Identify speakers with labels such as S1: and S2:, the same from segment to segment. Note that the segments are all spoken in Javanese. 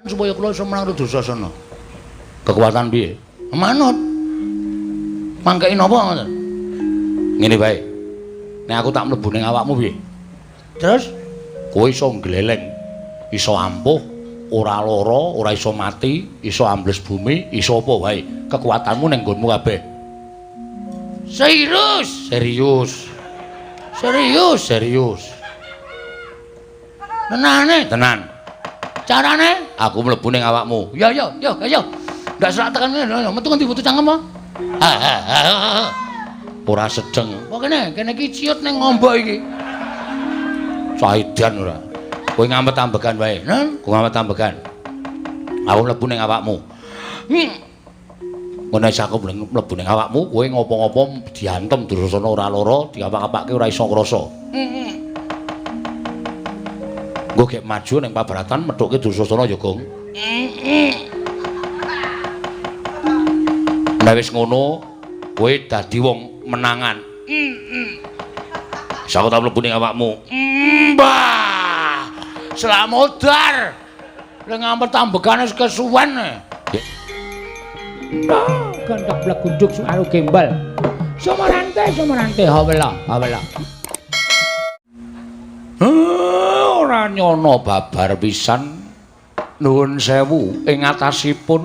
S1: Supaya kula iso menang Dursasana. Kekuatan piye? Manut. Mangkeki napa ngoten? Ngene wae. Nek aku tak mlebu ning awakmu piye? Terus kowe iso ngleleng, iso ampuh, ora lara, ora iso mati, iso ambles bumi, iso apa wae. Kekuatanmu ning nggonmu kabeh. Serius, serius. Serius, serius. Tenane, tenan. Carane aku mlebu ning awakmu. Ya ya ya ya. Ndak serak tekan ngene, metu ngendi butuh cangkem apa? Ora sedeng. Kok kene, kene iki ciut ning ngombo iki. Saidan ora. Kowe ngamet ambegan wae. Nang, kowe ngamet ambegan. Aku mlebu ning awakmu. Ngono wis aku mlebu ning awakmu, kowe ngopo-ngopo diantem Dursasana ora lara, diapak-apake ora iso ngrasa. Nggo gek maju ning pabaratan methuke Dursasana ya, Gong. Nek wis ngono, kowe dadi wong menangan. Wis aku tak mlebu ning awakmu. Mbah. Slamodar. Lek ngampet ambegane wis kesuwen. Gendhok blegunduk suaru gembel. Sumarante, sumarante hawela, hawela. Ora nyono babar pisan. Nuwun sewu ing atasipun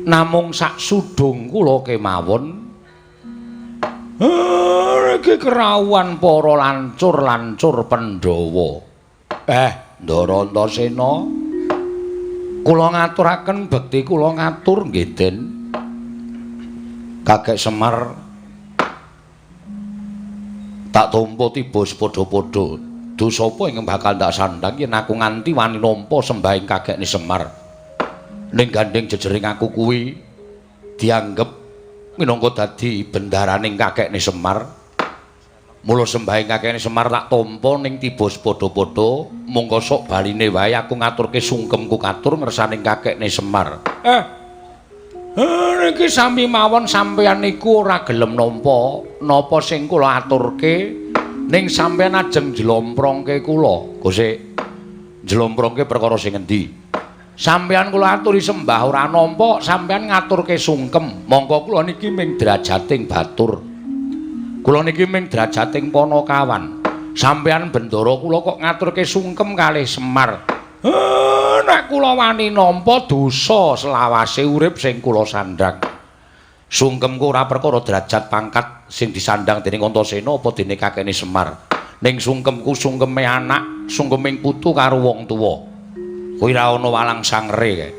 S1: namung sak sudung kula kemawon. Iki kerawuhan para lancur-lancur Pandhawa. Ndara Antasena, kula ngaturaken bekti kula ngatur nggih Den. Kakek Semar tak tampa tiba sepadha-padha. Dosa apa ingkang bakal ndak sandhang yen aku nganti wani nampa sembahing kakekne Semar. Ning gandeng jejering aku kuwi dianggep minangka dadi bendaraning kakekne Semar. Mula sembahing kakekne Semar tak tampa ning tiba sepadha-padha, mongko sok baline wae aku ngaturke sungkemku katur ngersaning kakekne Semar. Niki sami mawon sampeyan niku ora gelem nampa napa sing kula aturke, ning sampeyan ajeng njlomprongke kula. Gose njlomprongke perkara sing endi? Sampeyan kula aturi sembah ora nampa, sampeyan ngaturke sungkem. Mongko kula niki ming drajating batur. Kula niki ming drajating panakawan. Sampeyan bendara kula kok ngaturke sungkem kalih Semar. Nek kula wani nampa dosa selawase urip sing kula sandhang. Sungkemku ora perkara derajat pangkat sing disandhang dening Antasena apa dene kakekne Semar. Ning sungkemku sungkeme anak, sungkeming putu karo wong tuwa. Kuwi ora ana walang sangre kae.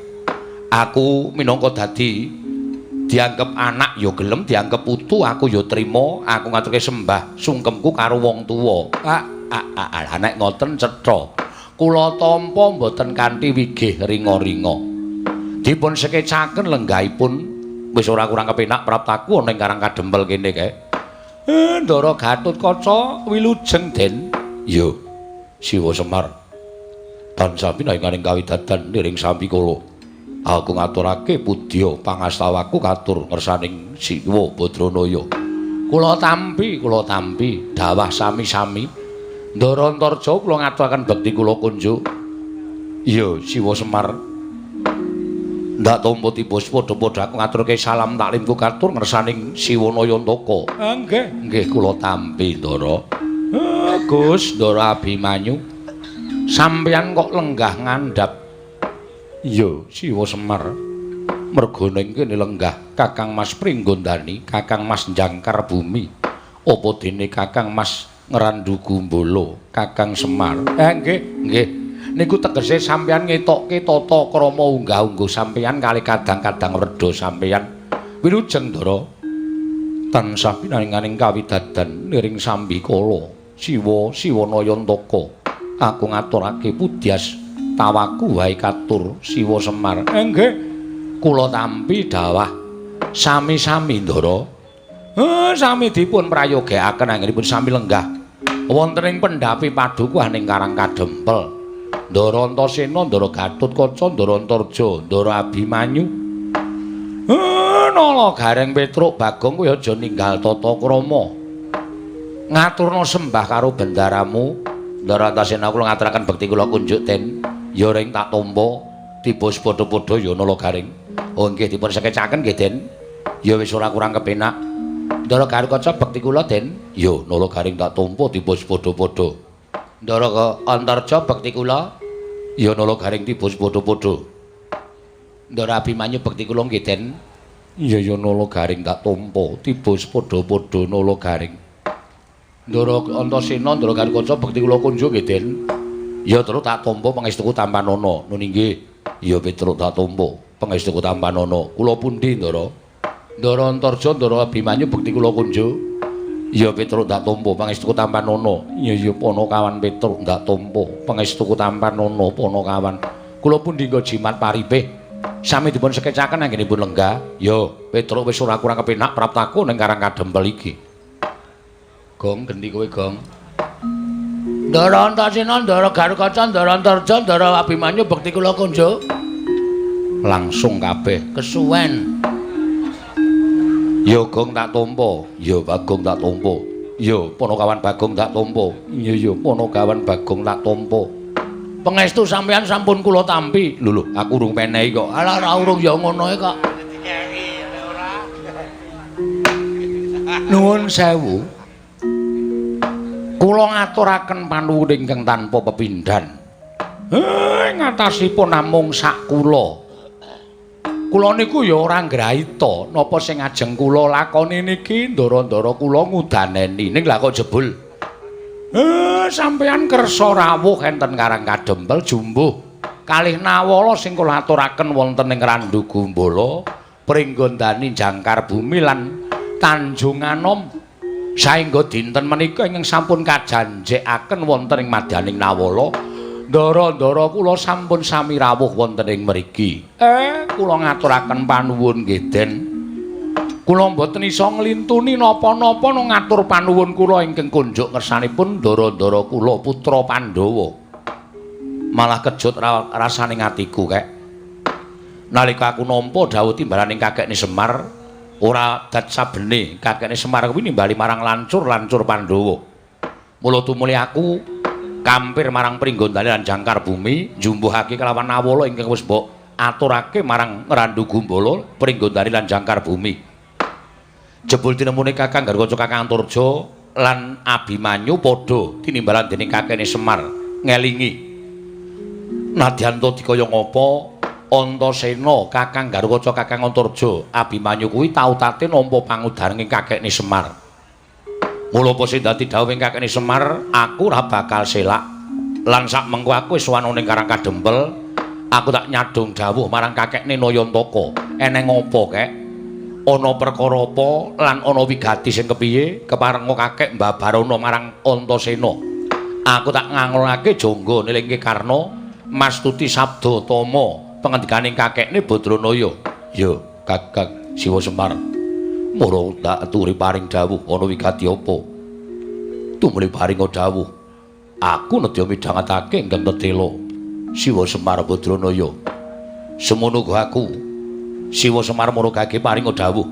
S1: Aku minangka dadi dianggep anak ya gelem, dianggep putu aku ya trima, aku ngaturke sembah sungkemku karo wong tuwa. Ah, nek ngoten cetha. Kula tampa mboten kanthi wigih ringa-ringa. Dipun sekecaken lenggahipun wis ora kurang kepenak praptaku ana ing Karang Kadempel kene kae. Ndara Gatotkaca wilujeng Den. Iya. Siwa Semar. Tansah pinanganing kawidadan niring sambi kula. Aku ngaturake pudya pangastawaku katur ngersaning Siwa Badranaya. Kula tampi dawah sami-sami. Ndara Antarja kula ngaturaken bekti kula kunjuk. Iya, Siwa Semar. Ndak tampa tiba padha-padha aku ngaturke salam taklimku katur ngersaning Siwa Nayantaka. Nggih, nggih kula tampi Ndara. Gus Ndara Abimanyu. Sampeyan kok lenggah ngandhap. Iya, Siwa Semar. Merga ning kene lenggah Kakang Mas Pringgondani, Kakang Mas Jangkar Bumi. Apa dene Kakang Mas Ngrandu Gumbala, Kakang Semar. Nggih, nggih. Niku tegese sampeyan ngetokke tata krama unggah-ungguh sampeyan kali kadang-kadang werda sampeyan. Wilujeng Ndara. Tansah pinaringaning kawidadan niring sambikala Siwa Siwa Nayantaka. Aku ngaturake pudyas tawaku wae katur Siwa Semar. Nggih. Kula tampi dawah sami-sami Ndara. Sami dipun prayogakaken anggenipun sami lenggah wonten ing pendhapi padukuhan ing Karang Kadempel. Ndara Antasena, Ndara Gatotkaca, Ndara Antarja, Ndara Abimanyu. Nala Gareng Petruk Bagong kowe aja ninggal tata krama. Ngaturna sembah karo bendaramu. Ndara Antasena kula ngaturaken bekti kula kunjuk Den. Ya ring tak tampa tiba padha-padha ya Nala Garing. Oh nggih dipun sekecaken nggih Den. Ya wis ora kurang kepenak. Ndara Garukaca bekti kula Den. Ya Nala Garing tak tampa tiba padha-padha. Ndara Antarja bekti kula. Ya Nala Garing tiba padha-padha. Ndara Abimanyu bekti kula nggih Den. Ya ya Nala Garing tak tampa tiba padha-padha Nala Garing. Ndara Antasena Ndara Garukaca bekti kula kunjuk nggih Den. Ya terus tak tampa pangestuku tampanana. Nun inggih. Ya Petruk tak tampa pangestuku tampanana. Kula pundi Ndara? Ndara Antarja Ndara Abimanyu bekti kula kunjuk. Ya Petruk tak tampa pangestuku tampanana. Ya ya Panakawan Petruk tak tampa pangestuku tampanana Panakawan. Kula pundi nggo jimat paripih. Sami dipun sekecaken anggenipun lenggah. Ya Petruk wis ora kurang kepenak praptaku ning Karang Kadempel iki. Gong gendi kowe Gong. Ndara Antasena Ndara Garukaca Ndara Antarja Ndara Abimanyu bekti kula kunjuk. Langsung kabeh kesuwen. Ya Gong tak tampa, ya Bagong tak tampa. Ya Panakawan Bagong tak tampa. Ya ya Panakawan Bagong tak tampa. Pangestu sampeyan sampun kula tampi. Lho lho, aku urung menehi kok. Alah ora urung ya ngono e kok. Nuwun sewu. Kula ngaturaken panuwun ingkang tanpa pepindhan. Ngatasipun namung sak kula. Kula niku ya ora ngraita napa sing ajeng kula lakoni niki ndara-ndara kula ngudaneni. Ning lha kok jebul. Sampeyan kersa rawuh enten Karang Kadempel jumbuh kalih nawala sing kula aturaken wonten ing Randu Gumbala, Pringgondani Jangkar Bumi lan Tanjung Anom. Saengga dinten menika ingkang sampun kajanjekaken wonten ing madyaning nawala, ndara-ndara kula sampun sami rawuh wonten ing mriki. Kula ngaturaken panuwun nggih Den. Kula mboten iso nglintuni napa-napa ngatur panuwun kula ingkang kunjuk ngersanipun ndara-ndara kula putra Pandhawa. Malah kejut rasane atiku kek. Nalika aku nampa dawuh timbalaning kakekne Semar, ora dat sabene kakekne Semar kuwi nimbali marang lancur-lancur Pandhawa. Mula tumuli aku kampir marang Pringgondani lan Jangkar Bumi njumbuhake kelawan nawala ingkang wis mbok aturake marang Randu Gumbala, Pringgondani lan Jangkar Bumi. Jebul tinemune Kakang Garukaca, Kakang Antarja lan Abimanyu padha tinimbalan dening kakekne Semar ngelingi. Nadyan ta dikaya ngapa Antasena, Kakang Garukaca, Kakang Antarja, Abimanyu kuwi tau tate nampa pangudaring kakekne Semar. Mula apa sing dadi dawuhing kakekne Semar, aku ora bakal selak. Lan sak mengko aku wis sowan ning Karang Kadempel, aku tak nyadong dawuh marang kakekne Nayantaka. Eneng apa kek? Ana perkara apa lan ana wigati sing kepiye keparenga kakek mbabarana marang Antasena. Aku tak nganglake jangga nilingke Karna mastuti sabda tama pengendikaning kakekne Badranaya. Ya, Kakang Siwa Semar. Mara tak aturi paring dawuh ana wigati apa? Tumuli paring dawuh. Aku nedya midhangetake ingkang tetela Siwa Semar Badranaya. Semono uga aku Siwa Semar murugake paring dawuh.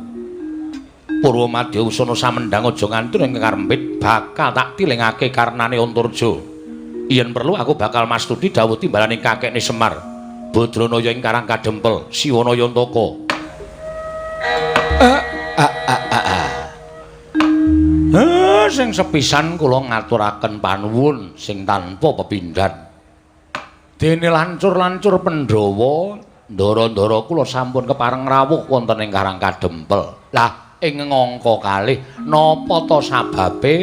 S1: Purwa madya usana samendhang aja nganti ing karempit bakal tak tilingake karnane Antarja. Yen perlu aku bakal mastuti dawuh timbalaning kakekne Semar Badranaya ing Karang Kadempel Siwa Nayantaka. Sing sepisan kula ngaturaken panuwun sing tanpa pepindhan. Dene lancur-lancur Pandhawa, ndara-ndara kula sampun kepareng rawuh wonten ing Karang Kadempel. Lah ing ngangka kalih napa ta sababe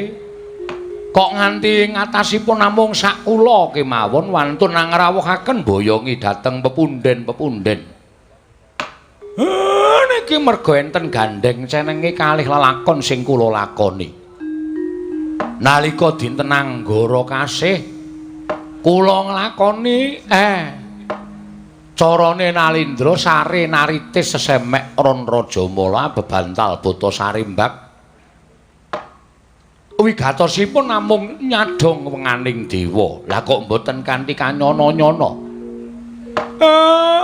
S1: kok nganti ngatasipun namung sak kula kemawon wantun ngrawuhaken boyongi dhateng pepunden-pepunden. Niki merga enten gandheng cenenge kalih lelakon sing kula lakoni. Nalika dinten Anggara kasih kula nglakoni carane Nalindra sare naritis sesemek Ron Rajamala bebantal bata sarimbak. Wigatosipun namung nyadhong wenganing dewa. Lah kok mboten kanthi kanyana-nyana.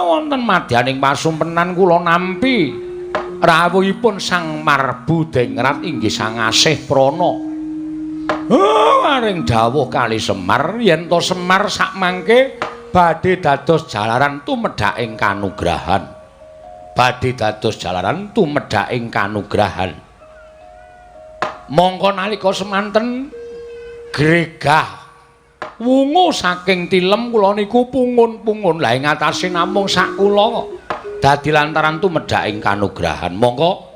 S1: Wonten madyaning pasumpenan kula nampi rawuhipun Sang Marbu Dengrat inggih Sang Asih Prana. Paring dawuh kali Semar yen to Semar sakmangke Badhe dados jalaran tumedhaking kanugrahan. Badhe dados jalaran tumedhaking kanugrahan. Mongko nalika semanten gregah wungu saking tilem kula niku pungun-pungun. Lah ing atase namung sak kula kok dadi lantaran tumedhaking kanugrahan. Mongko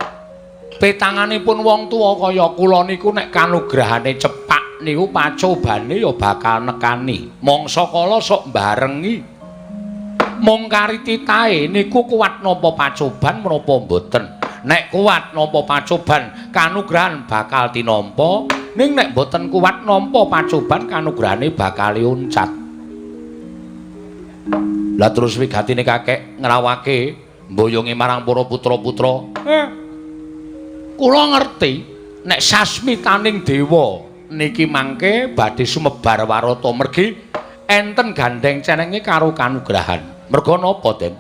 S1: petanganipun wong tuwa kaya kula niku nek kanugrahane cepak niku pacobane ya bakal nekani. Mangsa kala sok mbarengi. Mung kari titahe niku kuat napa pacoban menapa mboten. Nek kuat nampa pacoban kanugrahan bakal tinampa, ning nek mboten kuat nampa pacoban kanugrahane bakal uncat. Lah terus wigatine kakek ngrawake mboyongi marang para putra-putra. Kula ngerti nek sasmitaning dewa niki mangke badhe sumebar warata mergi enten gandeng cenenge karo kanugrahan. Merga napa, Den?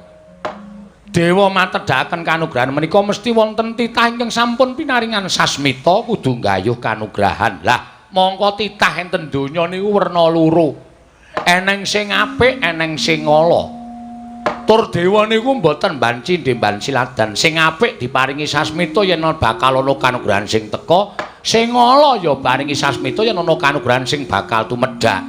S1: Dewa matedhakaken kanugrahan menika mesti wonten titah ingkang sampun pinaringan sasmita kudu nggayuh kanugrahan. Lah, mongko titah enten donya niku werna loro. Eneng sing apik, eneng sing ala. Tur dewa niku mboten banci ndemban siladan. Sing apik diparingi sasmita yen bakal ana kanugrahan sing teka, sing ala ya paringi sasmita yen ana kanugrahan sing bakal tumedhak.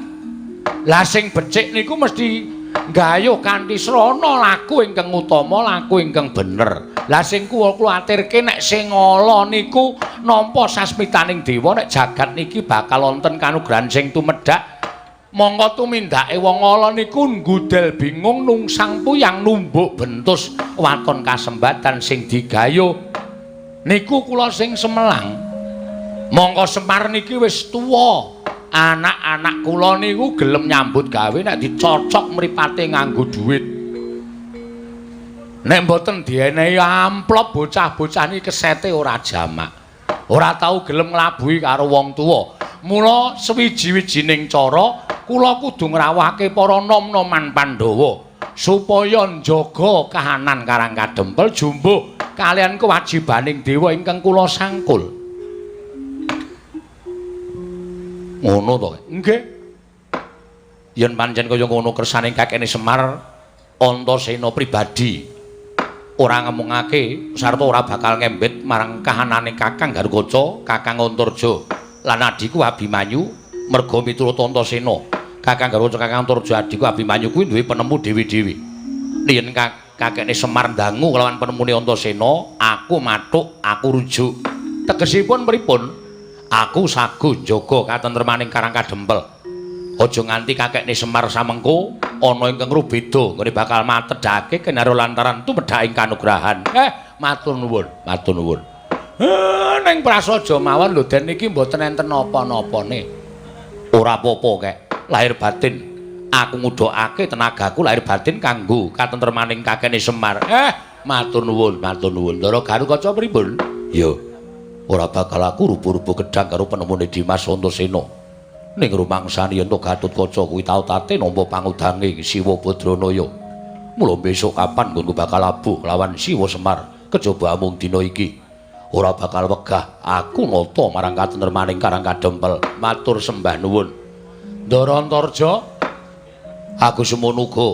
S1: Lah sing becik niku mesti gayuh kanthi srana laku ingkang utama, laku ingkang bener. Lah sing kula kuwatirke nek sing ala niku nampa sasmitaning dewa nek jagat niki bakal wonten kanugrahan sing tumedhak. Mongko tumindake wong ala niku nggudel bingung nungsang puyang numbuk bentus waton kasembatan sing digayuh. Niku kula sing semelang. Mongko Semar niki wis tuwa. Anak-anak kula niku gelem nyambut gawe nek dicocok mripate nganggo dhuwit. Nek mboten dienehi amplop bocah-bocah niki kesete ora jamak. Ora tau gelem nglabuhi karo wong tuwa. Mula sewiji-wijining cara kula kudu ngrawuhake para nom-noman Pandhawa supaya njaga kahanan Karang Kadempel jumbuh kaliyan kewajibaning dewa ingkang kula sangkul. Ngono to? Nggih. Yen pancen kaya ngono kersane kakene Semar Antasena pribadi ora ngemungake sarta ora bakal ngembet marang kahanane Kakang Garukaca, Kakang Antarja lan adhiku Abimanyu merga miturut Antasena. Kakang Garukaca, Kakang Antarja, adhiku Abimanyu kuwi duwe penemu dhewe-dhewe. Yen kakekne Semar ndangu kelawan penemune Antasena, aku mathuk, aku rujuk. Tegesipun pripun? Aku sago njaga katentremaning Karang Kadempel. Aja nganti kakekne Semar samengko ana ingkang rubeda nggone bakal matedhake kinarya lantaran tumedhaking kanugrahan. Matur nuwun, matur nuwun. Ning prasaja mawon lho Den niki mboten enten napa-napane. Ora apa-apa kek, lahir batin. Aku ngudhokake tenagaku lahir batin kanggo katentremaning kakekne Semar. Matur nuwun, matur nuwun. Ndara Garukaca pripun? Ya. Ora bakal aku rubuh-rubuh gedhang karo penemune Dimas Antasena. Ning rumangsane yen to Gatotkaca kuwi tau tate nampa pangudange Siwa Badranaya. Mula besok kapan nggonku bakal labuh lawan Siwa Semar kejaba amung dina iki. Ora bakal wegah aku nata marang katentremaning Karang Kadempel. Matur sembah nuwun. Ndara Antarja, aku semono uga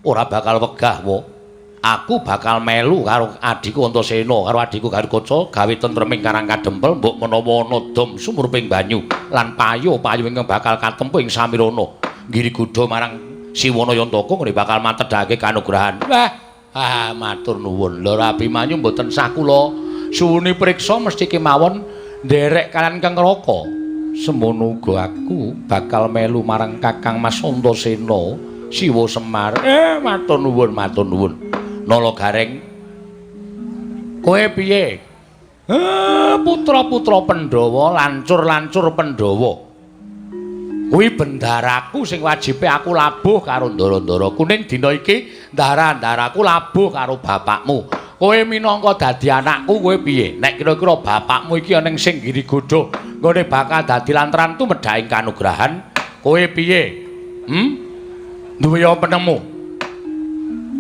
S1: ora bakal wegah wo. Aku bakal melu karo adhiku Antasena karo adhiku Garukaca gawe tentreming Karang Kadempel mbok menawa ana dom sumurping banyu lan payu-payu ingkang bakal katempuh ing samirana nggiri gudha marang Siwana Yantaka ngene bakal matedhake kanugrahan. Wah, matur nuwun. Lho Abimanyu mboten sah kula suwuni priksa mesti kemawon nderek kalian Kang Raka. Semono uga aku bakal melu marang Kakang Mas Antasena Siwa Semar. Matur nuwun, matur nuwun. Nala Gareng, kowe piye? Putra-putra Pandhawa, lancur-lancur Pandhawa. Kuwi bendaraku sing wajibe aku labuh karo ndara-ndara kuning dina iki, ndara-ndaraku labuh karo bapakmu. Kowe minangka dadi anakku, kowe piye? Nek kira-kira bapakmu iki ana sing ngiri godha, nggone bakal dadi lantaran tumedhaking kanugrahan, kowe piye? Duwe penemu?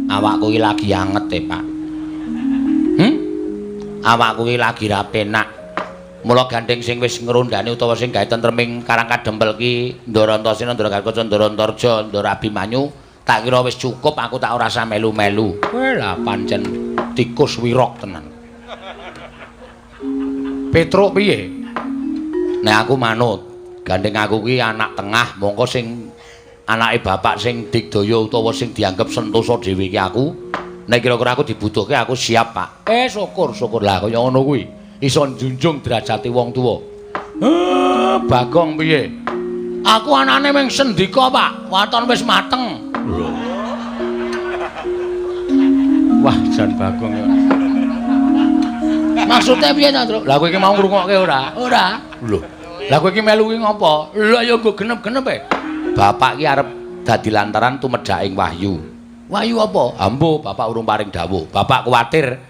S1: Awakku iki lagi anget e, Pak. Awakku iki lagi ra penak. Mula gandeng sing wis ngrondani utawa sing gawe tentreming Karang Kadempel ki Ndara Antasena, Ndara Garukaca, Ndara Antarja, Ndara Abimanyu Tak kira wis cukup aku tak ora usah melu-melu. Kowe lah pancen tikus wirok tenan. Petruk piye? Nek aku manut, gandeng aku ki anak tengah, mongko sing anake bapak sing digdaya utawa sing dianggep sentosa dhewe ki aku. Nek kira-kira aku dibutuhke aku siap, Pak. Syukur, syukur lah kaya ngono kuwi. Iso njunjung derajate wong tuwa. Bagong piye? Aku anane mung sendika, Pak. Waton wis mateng. Lho. Wah, jan Bagong ya. Maksudnya piye ta, Truk? Lah kowe iki mau ngrungokke ora? Ora. Lho. Lah kowe iki melu ki ngopo? Lah ya nggo genep-genep e. Bapak ki arep dadi lantaran tumedhaking wahyu. Wahyu apa? Ambo, bapak urung paring dawuh. Bapak kuwatir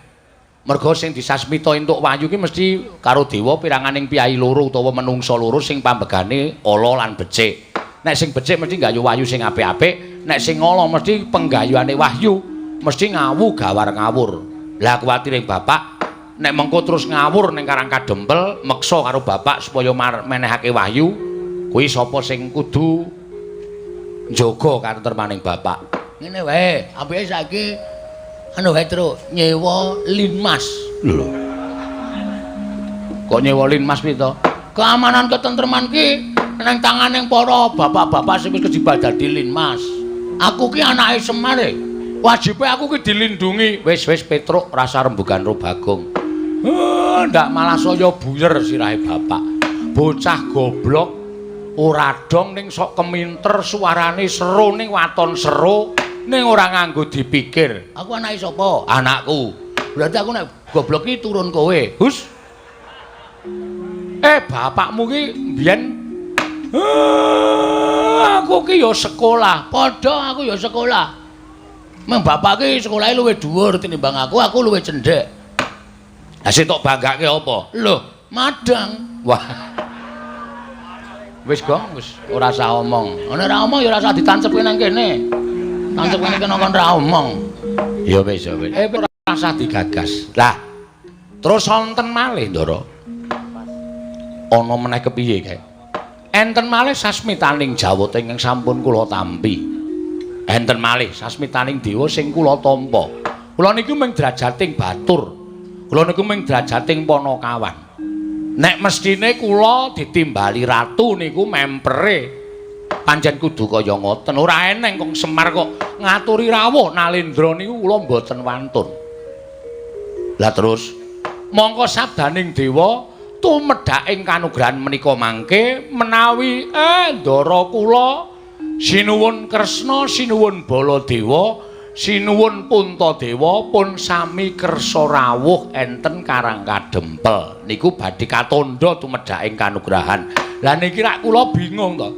S1: mergo sing disasmita entuk wahyu ki mesti karo dewa piranganing piyayi loro utawa menungsa loro sing pambegane ala lan becik. Nek sing becik mesti nggayuh wahyu sing apik-apik, nek sing ala mesti penggayuhane wahyu mesti ngawu gawar ngawur. Lah kuwatire bapak nek mengko terus ngawur ning Karang Kadempel meksa karo bapak supaya menehake wahyu, kuwi sapa sing kudu njaga katentremaning bapak. Ngene wae, apike saiki anu wae Truk, nyewa Linmas. Lho. Kok nyewa Linmas piye to? Keamanan ketentreman ki nang tangane para bapak-bapak sing wis kejebak dadi Linmas. Aku ki anake Semar e. Wajibe aku ki dilindungi. Wis wis Petruk rasa rembugan ro Bagong. Ndak malah saya buyer sirahe bapak. Bocah goblok ora dong ning sok keminter suarane seru ning waton seru ning ora nganggo dipikir. Aku anake sapa? Anakku. Berarti aku nek goblok ki turun kowe. Hus. Bapakmu ki mbiyen aku ki ya sekolah. Padha aku ya sekolah. Meng bapak ki sekolahe luwih dhuwur tinimbang aku, aku luwih cendhek. Lah sing tok banggake apa? Lho, madang. Wah. Wis Gong, wis ora usah omong. Nek ora omong ya ora usah ditancepke nang kene. Tancepke nang kene kon ora omong. Ya wis, ya wis. Ora usah digagas. Lah, terus wonten malih, Ndara. Ana meneh kepiye kae? Enten malih sasmitaning jawata ingkang sampun kula tampi. Enten malih sasmitaning dewa sing kula tampa. Kula niku mung drajating batur. Kula niku mung drajating panakawan. Nek mestine kula ditimbali ratu niku mempere pancen kudu kaya ngoten. Ora eneng kong Semar kok ngaturi rawuh Nalendra niku kula mboten wantun. Lah terus mongko sabdaning dewa tumedhaking kanugrahan menika mangke menawi ndara kula sinuwun Kresna, sinuwun Baladewa, sinuwun Puntadewa pun sami kersa rawuh enten Karang Kadempel. Niku badhe katandha tumedhaking kanugrahan. Lah niki rak kula bingung to.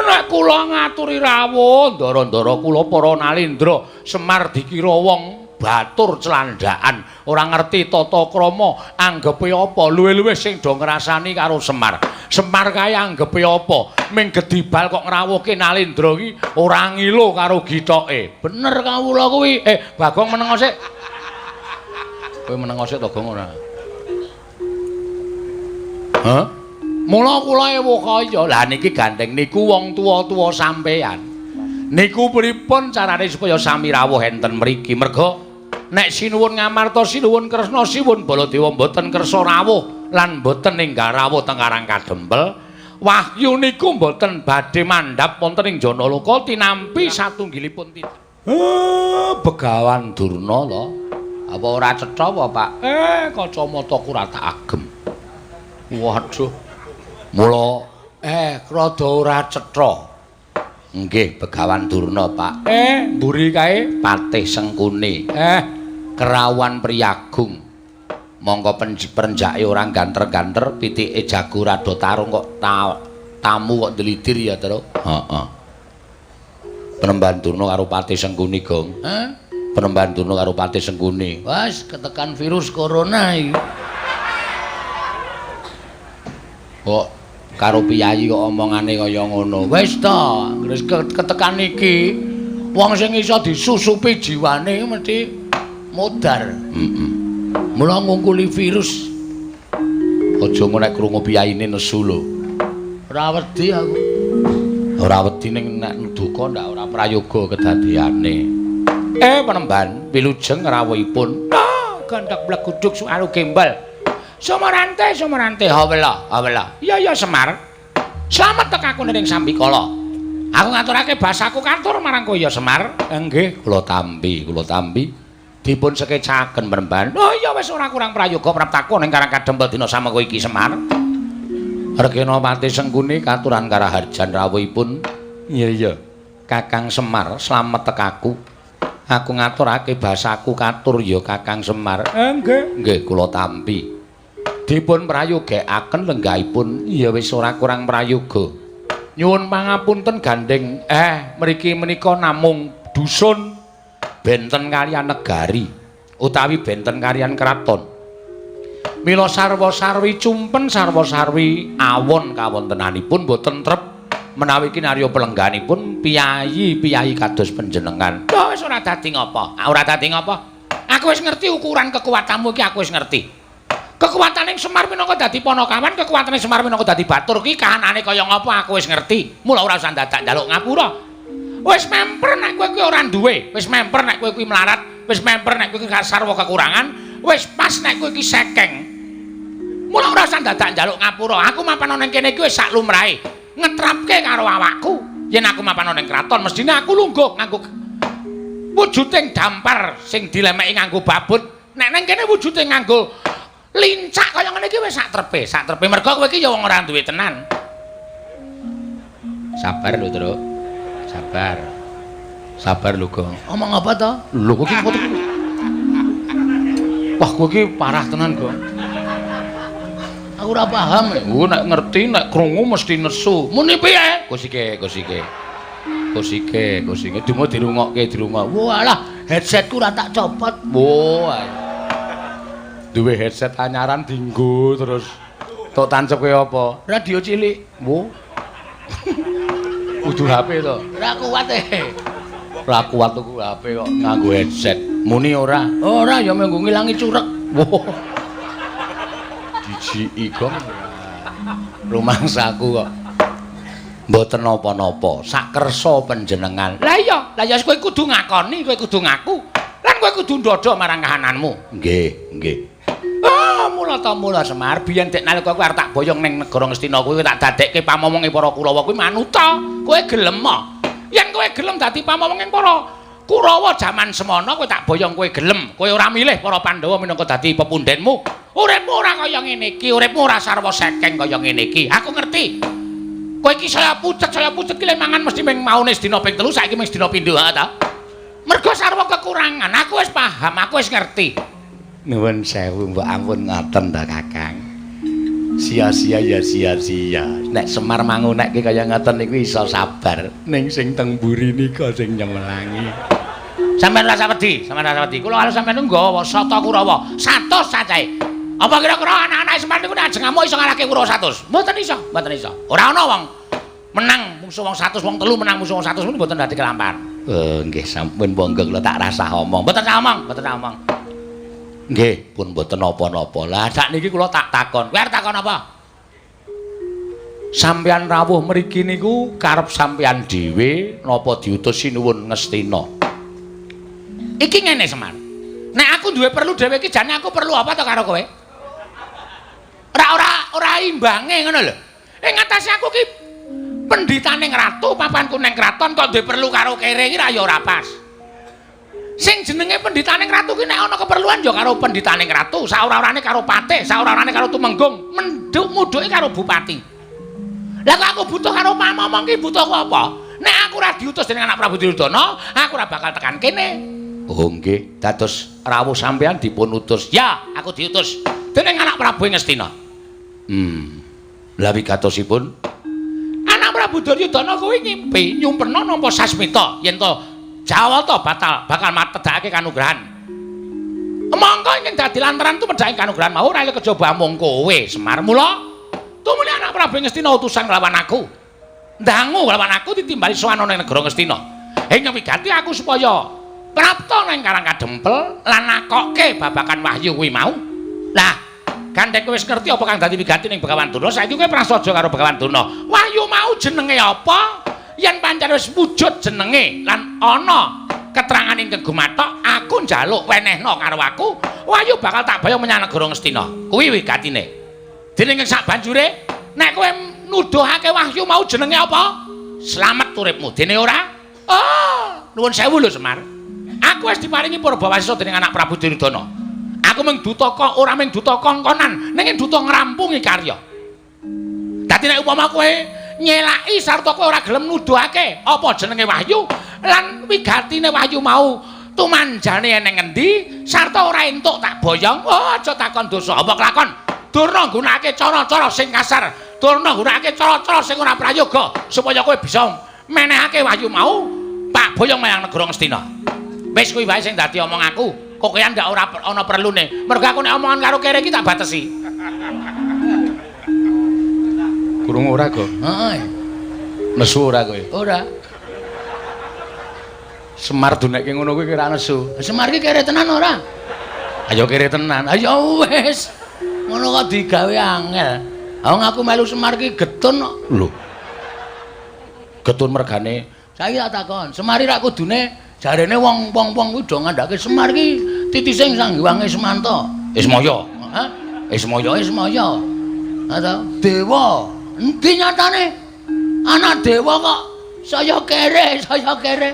S1: Nek kula ngaturi rawuh ndara-ndara kula para Nalendra Semar dikira wong batur celandaan, ora ngerti tata krama, anggepe apa? Luwih-luwih sing do ngrasani karo Semar. Semar kae anggepe apa? Ming gedibal kok ngrawuhke Nalendra iki ora ngilo karo githoke. Bener kawula kuwi. Bagong meneng sik. Kowe meneng sik to, Gong, ora? Hah? Mula kula ewuh kaya. Lah niki gandeng niku wong tuwa-tuwa sampeyan. Niku pripun carane supaya sami rawuh enten mriki? Merga nek sinuwun Ngamarta, sinuwun Kresna, sinuwun Baladewa mboten kersa rawuh lan mboten ninggal rawuh teng Karang Kadempel, wahyu niku mboten badhe mandhap wonten ing Janaloka tinampi satunggilipun titah. Begawan Durna to. Apa ora cetha apa, Pak? Kacamataku ora tak agem. Waduh. Mula rada ora cetha. Nggih, Begawan Durna, Pak. Mburi kae Patih Sengkuni. Kerawan Priyagung. Mongko perenjake ora ganter-ganter, pitike jago rada tarung kok tamu kok ndlidir ya, Truk. Heeh. Penemban Durna karo Patih Sengkuni, Gong. Hah? Penemban Durna karo Patih Sengkuni. Wes ketekan virus corona iki. Kok karo piyayi kok omongane kaya ngono. Wis to, wis ketekan iki wong sing iso disusupi jiwane mesti modar. Heeh. Mula ngungkuli virus. Aja ngono nek krungu piyayine nesu lho. Ora wedi aku. Ora wedi ning nek duka Prayoga ndak ora prayoga kedadeane. Penemban wilujeng rawuhipun. Ah, gandhak bleguduk suaru gembel. Sumarante, Sumarante, hawela, hawela. Iya iya Semar. Slamet tekaku ning sambikala. Aku ngaturake basaku katur marang kowe ya Semar. Nggih, kula tampi, kula tampi. Dipun sekecaken penemban. Oh iya wis ora kurang prayoga praptaku ning Karang Kadempel dina samengko iki Semar. Regenapati Sengkuni katuran karaharjan rawuhipun. Iya iya. Kakang Semar, slamet tekaku. Aku ngaturake basaku katur ya Kakang Semar. Nggih, nggih kula tampi. Dipun prayogekaken lenggahipun. Ya wis ora kurang prayoga. Nyuwun pangapunten gandeng. Mriki menika namung dusun benten kaliyan negari utawi benten kaliyan kraton. Mila sarwa-sarwi cumpen sarwa-sarwi awon kawontenanipun boten trep menawi kinarya pelengganipun piyayi-piyayi kados panjenengan. Lho wis ora dadi ngapa? Ora dadi ngapa? Aku wis ngerti ukuran kekuatanmu iki, aku wis ngerti. Kekuatane Semar minangka dadi panakawan, kekuatane Semar minangka dadi batur ki kahanane kaya ngapa aku wis ngerti. Mula ora usah dadak njaluk ngapura. Wis memper nek kowe kuwi ora duwe, wis memper nek kowe kuwi melarat, wis memper nek kowe kuwi sarwa kekurangan, wis pas nek kowe iki sekeng. Mula ora usah dadak njaluk ngapura. Aku mapan ning kene iki wis sak lumrahe. Ngetrapke karo awakku. Yen aku mapan ning kraton, mestine aku lungguh nganggo wujuding dampar sing dilemeki nganggo babut. Nek ning kene wujude nganggo lincak kaya ngene iki wis sak trepe, sak trepe. Mergo kowe iki ya wong ora duwe tenan. Sabar lho, Truk. Sabar. Sabar lho, Gong. Omong apa to? Lho kowe iki foto. Wah, kowe iki parah tenan, Gong. Aku ora paham. Oh, nek ngerti nek krungu mesti nesu. Muni piye? Kusike, kusike. Kusike, kusike. Dumo dirungokke, dirungok. Walah, headsetku ora tak copot. Wah. Duwe headset anyaran dinggo terus. Tok tancep kaya apa? Radio cilik. Wo. Kudu HP to.
S2: Ora kuat e.
S1: Ora kuat tuku HP kok nganggo headset. Muni ora? Ora ya menggo ngilangi curek. Wo. Dijiki gong. Rumangsaku kok. Mboten napa-napa, sakersa panjenengan. Lah iya, lah ya kowe kudu ngakoni, kowe kudu ngaku. Lan kowe kudu ndodho marang kahananmu. Nggih, nggih. Ah, mula ta mula Semar, biyen dek nalika kowe arep tak boyong ning negara Ngastina kuwi tak dadekke pamomonge para Kurawa kuwi manuta. Kowe gelem ah? Yen kowe gelem dadi pamomonge para Kurawa jaman semono kowe tak boyong kowe gelem. Kowe ora milih para Pandhawa minangka dadi pepundhenmu. Uripmu ora kaya ngene iki, uripmu ora sarwa sekeng kaya ngene iki. Aku ngerti. Kowe iki saya pucet ki le mangan mesti ming maune sedina ping 3, saiki ming sedina pindho ha ta? Mergo sarwa kekurangan. Aku wis paham, aku wis ngerti. Nuwun sewu mbok ampun ngoten ta Kakang. Sia-sia ya sia-sia. Nek Semar mangunekke kaya ngoten niku iso sabar. Ning sing teng mburi nika sing nyemelangi. Sampeyan ora usah wedi, sampeyan ora usah wedi. Kula karo sampeyan nggawa sata Kurawa 100 cacahe. Apa kira-kira anak-anak Semar niku nek ajeng ngamuk iso ngalahke Kurawa 100? Mboten iso, mboten iso. Ora ana wong menang musuh wong 100, wong telu menang musuh wong 100 niku mboten dadi kelampahan. Nggih sampun monggo kula tak rasah omong. Mboten sah omong, mboten sah omong. Nggih, pun mboten napa-napa. Lah sakniki kula tak takon. Kowe arep takon apa? Sampeyan rawuh mriki niku karep sampeyan dhewe napa diutus Sinuwun Ngastina? Iki ngene Semar. Nek aku duwe perlu dhewe iki jane aku perlu apa to karo kowe? Ora ora imbange ngono lho. Ing ngatasé aku ki pendhitane ratu, papanku ning kraton kok duwe perlu karo kere iki ra ya ora pas. Sing jenenge pendhitane ratu ki nek ana keperluan ya karo pendhitane ratu, saora-orane karo patih, saora-orane karo tumenggung, menduk mudhuke karo bupati. Lah kok aku butuh karo pamomong ki butuhku apa? Nek aku ora diutus dening anak Prabu Duryudana, aku ora bakal tekan kene. Oh nggih, dados rawuh sampeyan dipun utus. Ya, aku diutus dening anak Prabu Ngastina. Lah wigatosipun anak Prabu Duryudana kuwi ngimpi nyumpena nampa sasmita yen to Jawata batal bakal matedhakake kanugrahan. Mongko ingkang dadi lantaran tumedhake kanugrahan mau ora kejaba amung kowe Semar. Mula tumuli anak Prabu Ngastina utusan nglawan aku. Ndangu nglawan aku ditimbali sowan ana ning negara Ngastina. Ing wigati aku supaya prapta nang Karang Kadempel lan nakokke babakan wahyu kuwi mau. Lah, gandeng kowe wis ngerti apa kang dadi wigati ning Begawan Durna, saiki kowe prasaja karo Begawan Durna. Wahyu mau jenenge apa? Yen pancen wis wujud jenenge lan ana keterangan ingkang gumathok, aku njaluk wenehna karo aku, wahyu bakal tak boyong menyang negara Ngastina. Kuwi wigatine. Dene ing sak banjure, nek kowe nuduhake wahyu mau jenenge apa? Slamet uripmu. Dene ora? Oh, nuwun sewu lho Semar. Aku wis diparingi purbawasisa dening anak Prabu Duryudana. Aku mung duta kok ora mung duta kongkonan, ning duta ngrampungi karya. Dadi nek upama kowe nyelaki sarta kowe ora gelem nuduhake apa jenenge wahyu lan wigatine wahyu mau tumanjane eneng endi sarta ora entuk tak boyong, oh aja takon dosa apa kelakon. Durna nggunakake cara-cara sing kasar, durna nggunakake cara-cara sing ora prayoga supaya kowe bisa menehake wahyu mau tak boyong menyang negara Ngastina. Wis kuwi wae sing dadi omong aku. Kok kowe ndak ora ana perlune. Mergo aku nek omongan karo kere iki tak batesi. Krungu ora, Go?
S2: Heeh.
S1: Nesu ora kowe?
S2: Ora.
S1: Semar dunekke ngono kuwi kira nesu.
S2: Semar iki kere tenan ora?
S1: Ayo kere tenan.
S2: Ayo wis. Ngono kok digawe angel. Wong aku melu Semar ki getun kok.
S1: Lho. Getun mergane.
S2: Saiki tak takon, Semar iki rak kudune jarene wong-wong kuwi do ngandhake Semar ki titise Sang Hyang Ismanta.
S1: Ismaya.
S2: Hah?
S1: Ismaya.
S2: Ismaya. Ha ta? Dewa. Endi nyatane? Anak dewa kok saya kere, saya kere.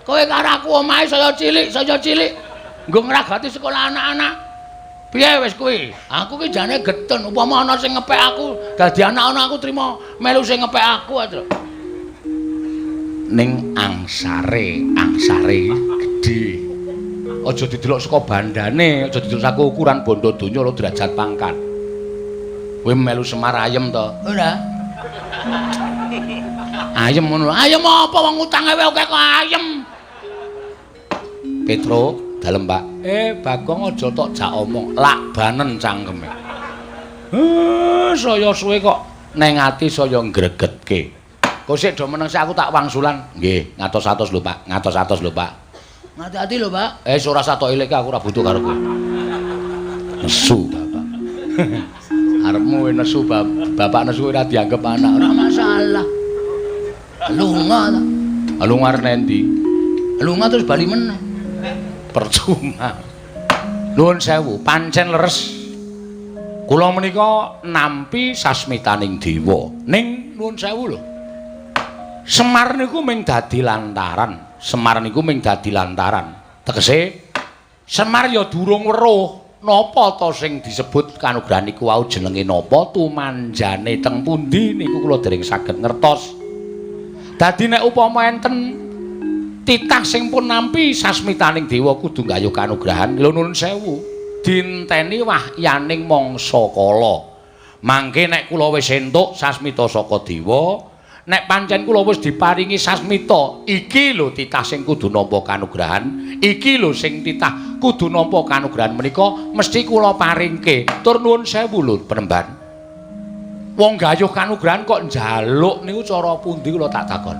S2: Kowe karo aku omahe saya cilik, saya cilik. Nggo ngragati sekolah anak-anak. Piye wis kuwi? Aku ki jane getun, upama ana sing ngepek aku, dadi anak-anak aku trima melu sing ngepek aku aja.
S1: Ning angsare, angsare gedhe. Aja didelok saka bandane, aja didelok saka ukuran bondo donya lho derajat pangkat. Kowe melu Semar ayem to?
S2: Ora.
S1: Ayem ngono.
S2: Ayem apa wong utange wae akeh kok ayem.
S1: Petro, dalem Pak. Bagong aja tok jak omong, lakbanen cangkeme. Saya suwe kok neng ati saya ngregetke. Kok sik do meneng sik aku tak wangsulan. Nggih, ngatos-atos lho Pak, ngatos-atos lho Pak.
S2: Ngati-ati lho Pak.
S1: Ora usah tok ilike aku ora butuh karo kowe. Nesu bapak. Arepmu nesu bapak nesu ora dianggep anak.
S2: Ora masalah. Lunga ta.
S1: Lunga arep endi?
S2: Lunga terus bali meneh.
S1: Percuma. Nuwun sewu, pancen leres. Kula menika nampi sasmitaning dewa. Ning nuwun sewu lho. Semar niku mung dadi lantaran. Semar niku mung dadi lantaran. Tegese Semar ya durung weruh napa ta sing disebut kanugrahan niku wau jenenge napa, tumanjane teng pundi niku kula dereng saged ngertos. Dadi nek upama enten titah sing pun nampi sasmitaning dewa kudu nggayuh kanugrahan, lho nuwun sewu, dinteni wahyaning mangsa kala. Mangke nek kula wis entuk sasmita saka dewa, nek pancen kula wis diparingi sasmita, iki lho titah sing kudu nampa kanugrahan, iki lho sing titah kudu nampa kanugrahan menika mesti kula paringke. Tur nuwun sewu lho penemban. Wong gayuh kanugrahan kok njaluk niku cara pundi kula tak takon.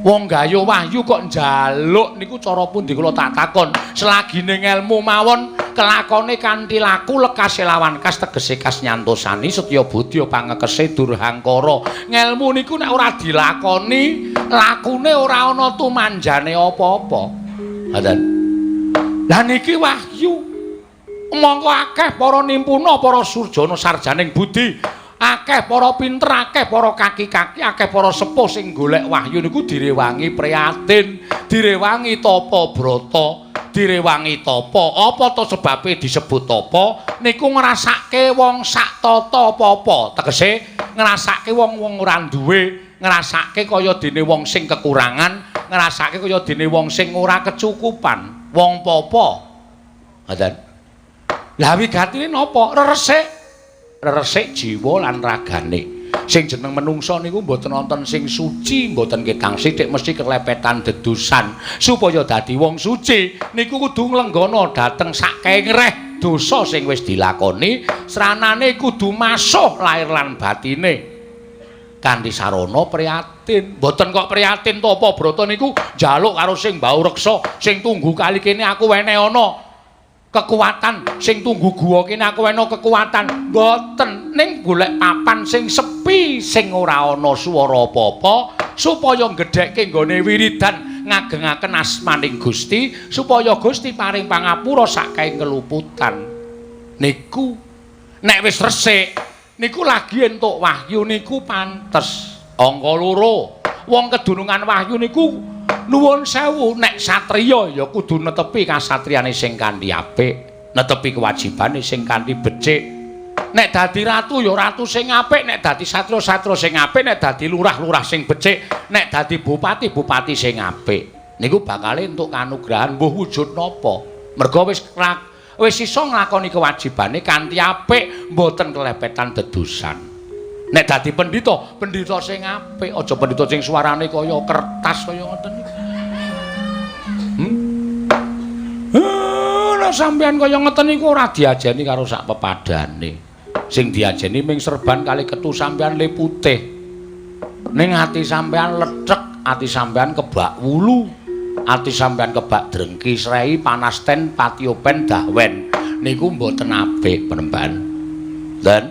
S1: Wong gayuh wahyu kok njaluk niku cara pundi kula tak takon. Selagine ngelmu mawon kelakone kanthi laku lekase lawan kas tegese kas nyantosani setya budya pangekese durhangkara. Ngelmu niku nek ora dilakoni, lakune ora ana tumanjane apa-apa. Ngoten. Lah niki wahyu. Mongko akeh para nimpuna, para surjana sarjaning budi, akeh para pinter, akeh para kaki-kaki, akeh para sepuh sing golek wahyu niku direwangi prihatin, direwangi tapa brata, direwangi tapa. Apa to sebabe disebut tapa? Niku ngrasake wong sak tata apa-apa. Tegese ngrasake wong-wong ora duwe, ngrasake kaya dene wong sing kekurangan, ngrasake kaya dene wong sing ora kecukupan, wong papa. Ngoten. Lah wigatine napa? Reresik. Reresik jiwa lan ragane. Sing jeneng menungsa niku mboten wonten sing suci, mboten ketang sithik mesti kelepetan dedusan. Supaya dadi wong suci niku kudu nglenggana dhateng sakengreh dosa sing wis dilakoni, sranane kudu masuh lair lan batine. Kanthi sarana prihatin. Mboten kok prihatin to apa brata niku njaluk karo sing mbau reksa, sing tunggu kali kene aku wene ana. Kekuatan sing tunggu guwa kene aku wena kekuatan. Mboten, ning golek papan sing sepi sing ora ana swara apa-apa supaya gedhekke nggone wiridan ngagengaken asmaning Gusti supaya Gusti paring pangapura sakae keluputan. Niku nek wis resik niku lagi entuk wahyu niku pantes. Angka loro, wong kedunungan wahyu niku nuwun sewu nek satriya ya kudu netepi kasatriyane sing kanthi apik, netepi kewajibane sing kanthi becik. Nek dadi ratu ya ratu sing apik, nek dadi satria-satria sing apik, nek dadi lurah-lurah sing becik, nek dadi bupati-bupati sing apik. Niku bakale entuk kanugrahan mbuh wujud napa. Merga wis iso nglakoni kewajibane kanthi apik, mboten kelepetan dedusan. Nek dadi pendhita, pendhita sing apik, aja pendhita sing suarane kaya kertas kaya ngoten niku. Nek sampeyan kaya ngoten niku ora diajeni karo sak pepadane. Sing diajeni ming serban kali ketu sampeyan le putih. Ning ati sampeyan lethek, ati sampeyan kebak wulu, ati sampeyan kebak drengki srei panasten patiopen dahwen. Niku mboten apik penemban. Dan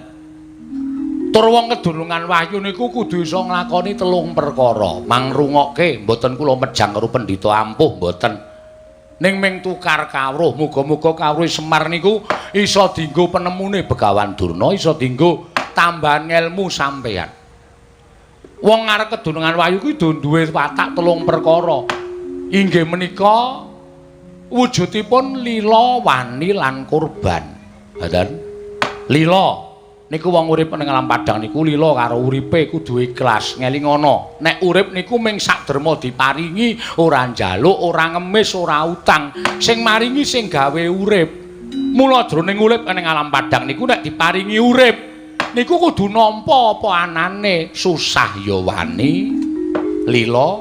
S1: tur wong kedunungan wahyu niku kudu iso nglakoni telung perkara. Mangrungokke mboten kula mejang karo pendhita ampuh mboten. Ning ming tukar kawruh, muga-muga kawruh Semar niku iso dienggo penemune Begawan Durna, iso dienggo tambahan ngelmu sampeyan. Wong arep kedunungan wahyu kuwi duwe watak telung perkara. Inggih menika wujudipun lila, wani lan kurban. Ngoten. Lila niku wong urip ning alam padang niku lila karo uripe kudu ikhlas, ngelingono. Nek urip niku ming sak derma diparingi, ora njaluk, ora ngemis, ora utang. Sing maringi sing gawe urip. Mula jroning urip ning alam padang niku nek diparingi urip niku kudu nampa apa anane, susah ya wani, lila,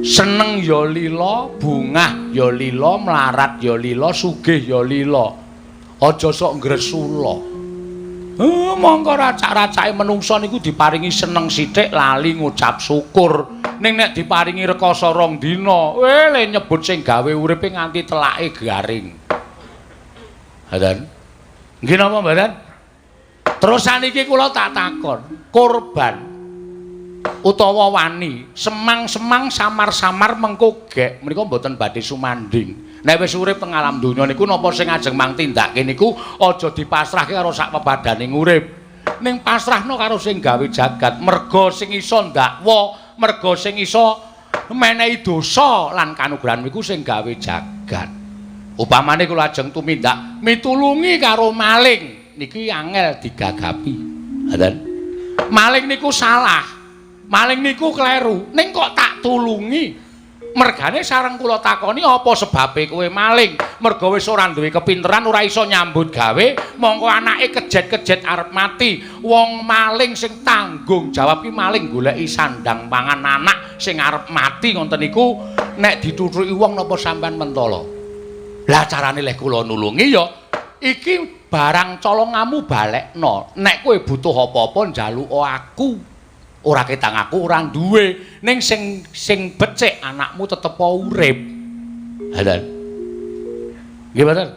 S1: seneng ya lila, bungah ya lila, mlarat ya lila, sugih ya lila. Aja sok ngresula. Mongko racak-racake menungsa niku diparingi seneng sithik lali ngucap syukur. Ning nek diparingi rekoso rong dina, le nyebut sing gawe uripe nganti telake garing. Ngoten. Nggih napa mboten? Terus saniki kula tak takon, korban utawa wani, semang-semang samar-samar mengko gek menika mboten badhe sumanding. Nek wis urip teng alam donya niku napa sing ajeng mang tindake niku aja dipasrahke karo sak pepadane urip. Ning pasrahno karo sing gawe jagat, merga sing iso ndakwa, merga sing iso menehi dosa lan kanugrahan niku sing gawe jagat. Upamane kula ajeng tumindak mitulungi karo maling, niki angel digagapi. Ngoten. Maling niku salah. Maling niku kleru. Ning kok tak tulungi? Mergane sareng kula takoni apa sebabe kowe maling? Merga wis ora duwe kepinteran, ora iso nyambut gawe, mongko anake kejet-kejet arep mati. Wong maling sing tanggung jawab ki maling goleki sandang pangan anak sing arep mati ngoten niku nek dituthuki wong napa sampean mentala? Lah carane leh kula nulungi ya iki barang colongamu balekno. Nek kowe butuh apa-apa njaluka aku. Ora ketang aku ora duwe, ning sing sing becik anakmu tetep urip. Ngoten. Nggih mboten?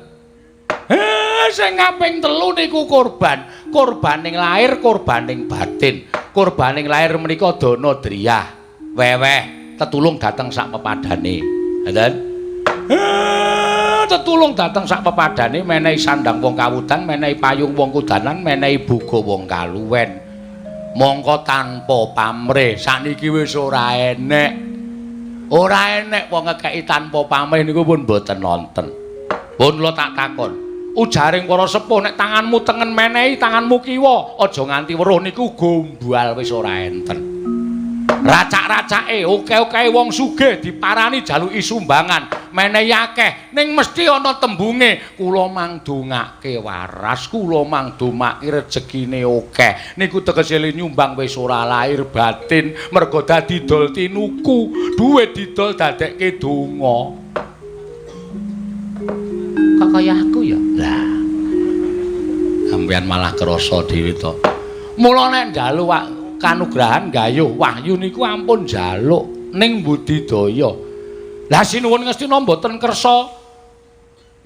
S1: Sing kaping telu niku korban. Korbaning lahir, korbaning batin. Korbaning lahir menika dana driyah, weweh, tetulung dhateng sak pepadane. Ngoten. Tetulung dhateng sak pepadane, menehi sandang wong kawudan, menehi payung wong kudanan, menehi boga wong kaluwen. Mongko tanpa pamrih sakniki wis ora enek. Ora enek wong ngekeki tanpa pamrih niku pun mboten nonten. Pun kula tak takon. Ujaring para sepuh nek tanganmu tengen menehi tanganmu kiwa, aja nganti weruh niku gombal wis ora enten. Racak-racake oke-oke wong sugih diparani jaluki sumbangan, menehi akeh, ning mesti ana tembunge kula mangdongake waras, kula mangdomake rejekine akeh. Niku tegese nyumbang wis ora lahir batin, merga dadi dol tinuku, duwe didol dadekke donga. Kok kaya aku ya? Lah. Sampeyan malah krasa dhewe to. Mula nek njaluk kanugrahan gayuh wahyu niku ampun njaluk ning budidaya. Lah sinuwun Ngastina mboten kersa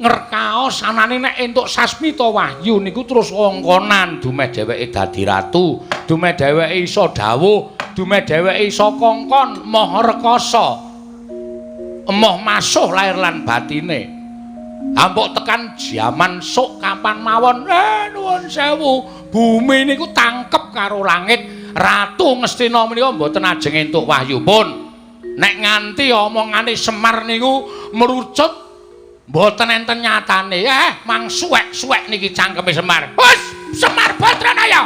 S1: Ngerkaos anane nek entuk sasmita wahyu niku terus wongkonan dumeh dheweke dadi ratu, dumeh dheweke iso dawuh, dumeh dheweke iso kongkon moh rekasa, emoh masuh lahir lan batine. Ampuk tekan jaman sok kapan mawon, nuwun sewu, bumi niku tangkep karo langit. Ratu Ngastina menika mboten ajeng entuk wahyu pun. Nek nganti omongane Semar niku merucut mboten enten nyatane, mang suwek-suwek niki cangkeme Semar. Hus, Semar Badranaya.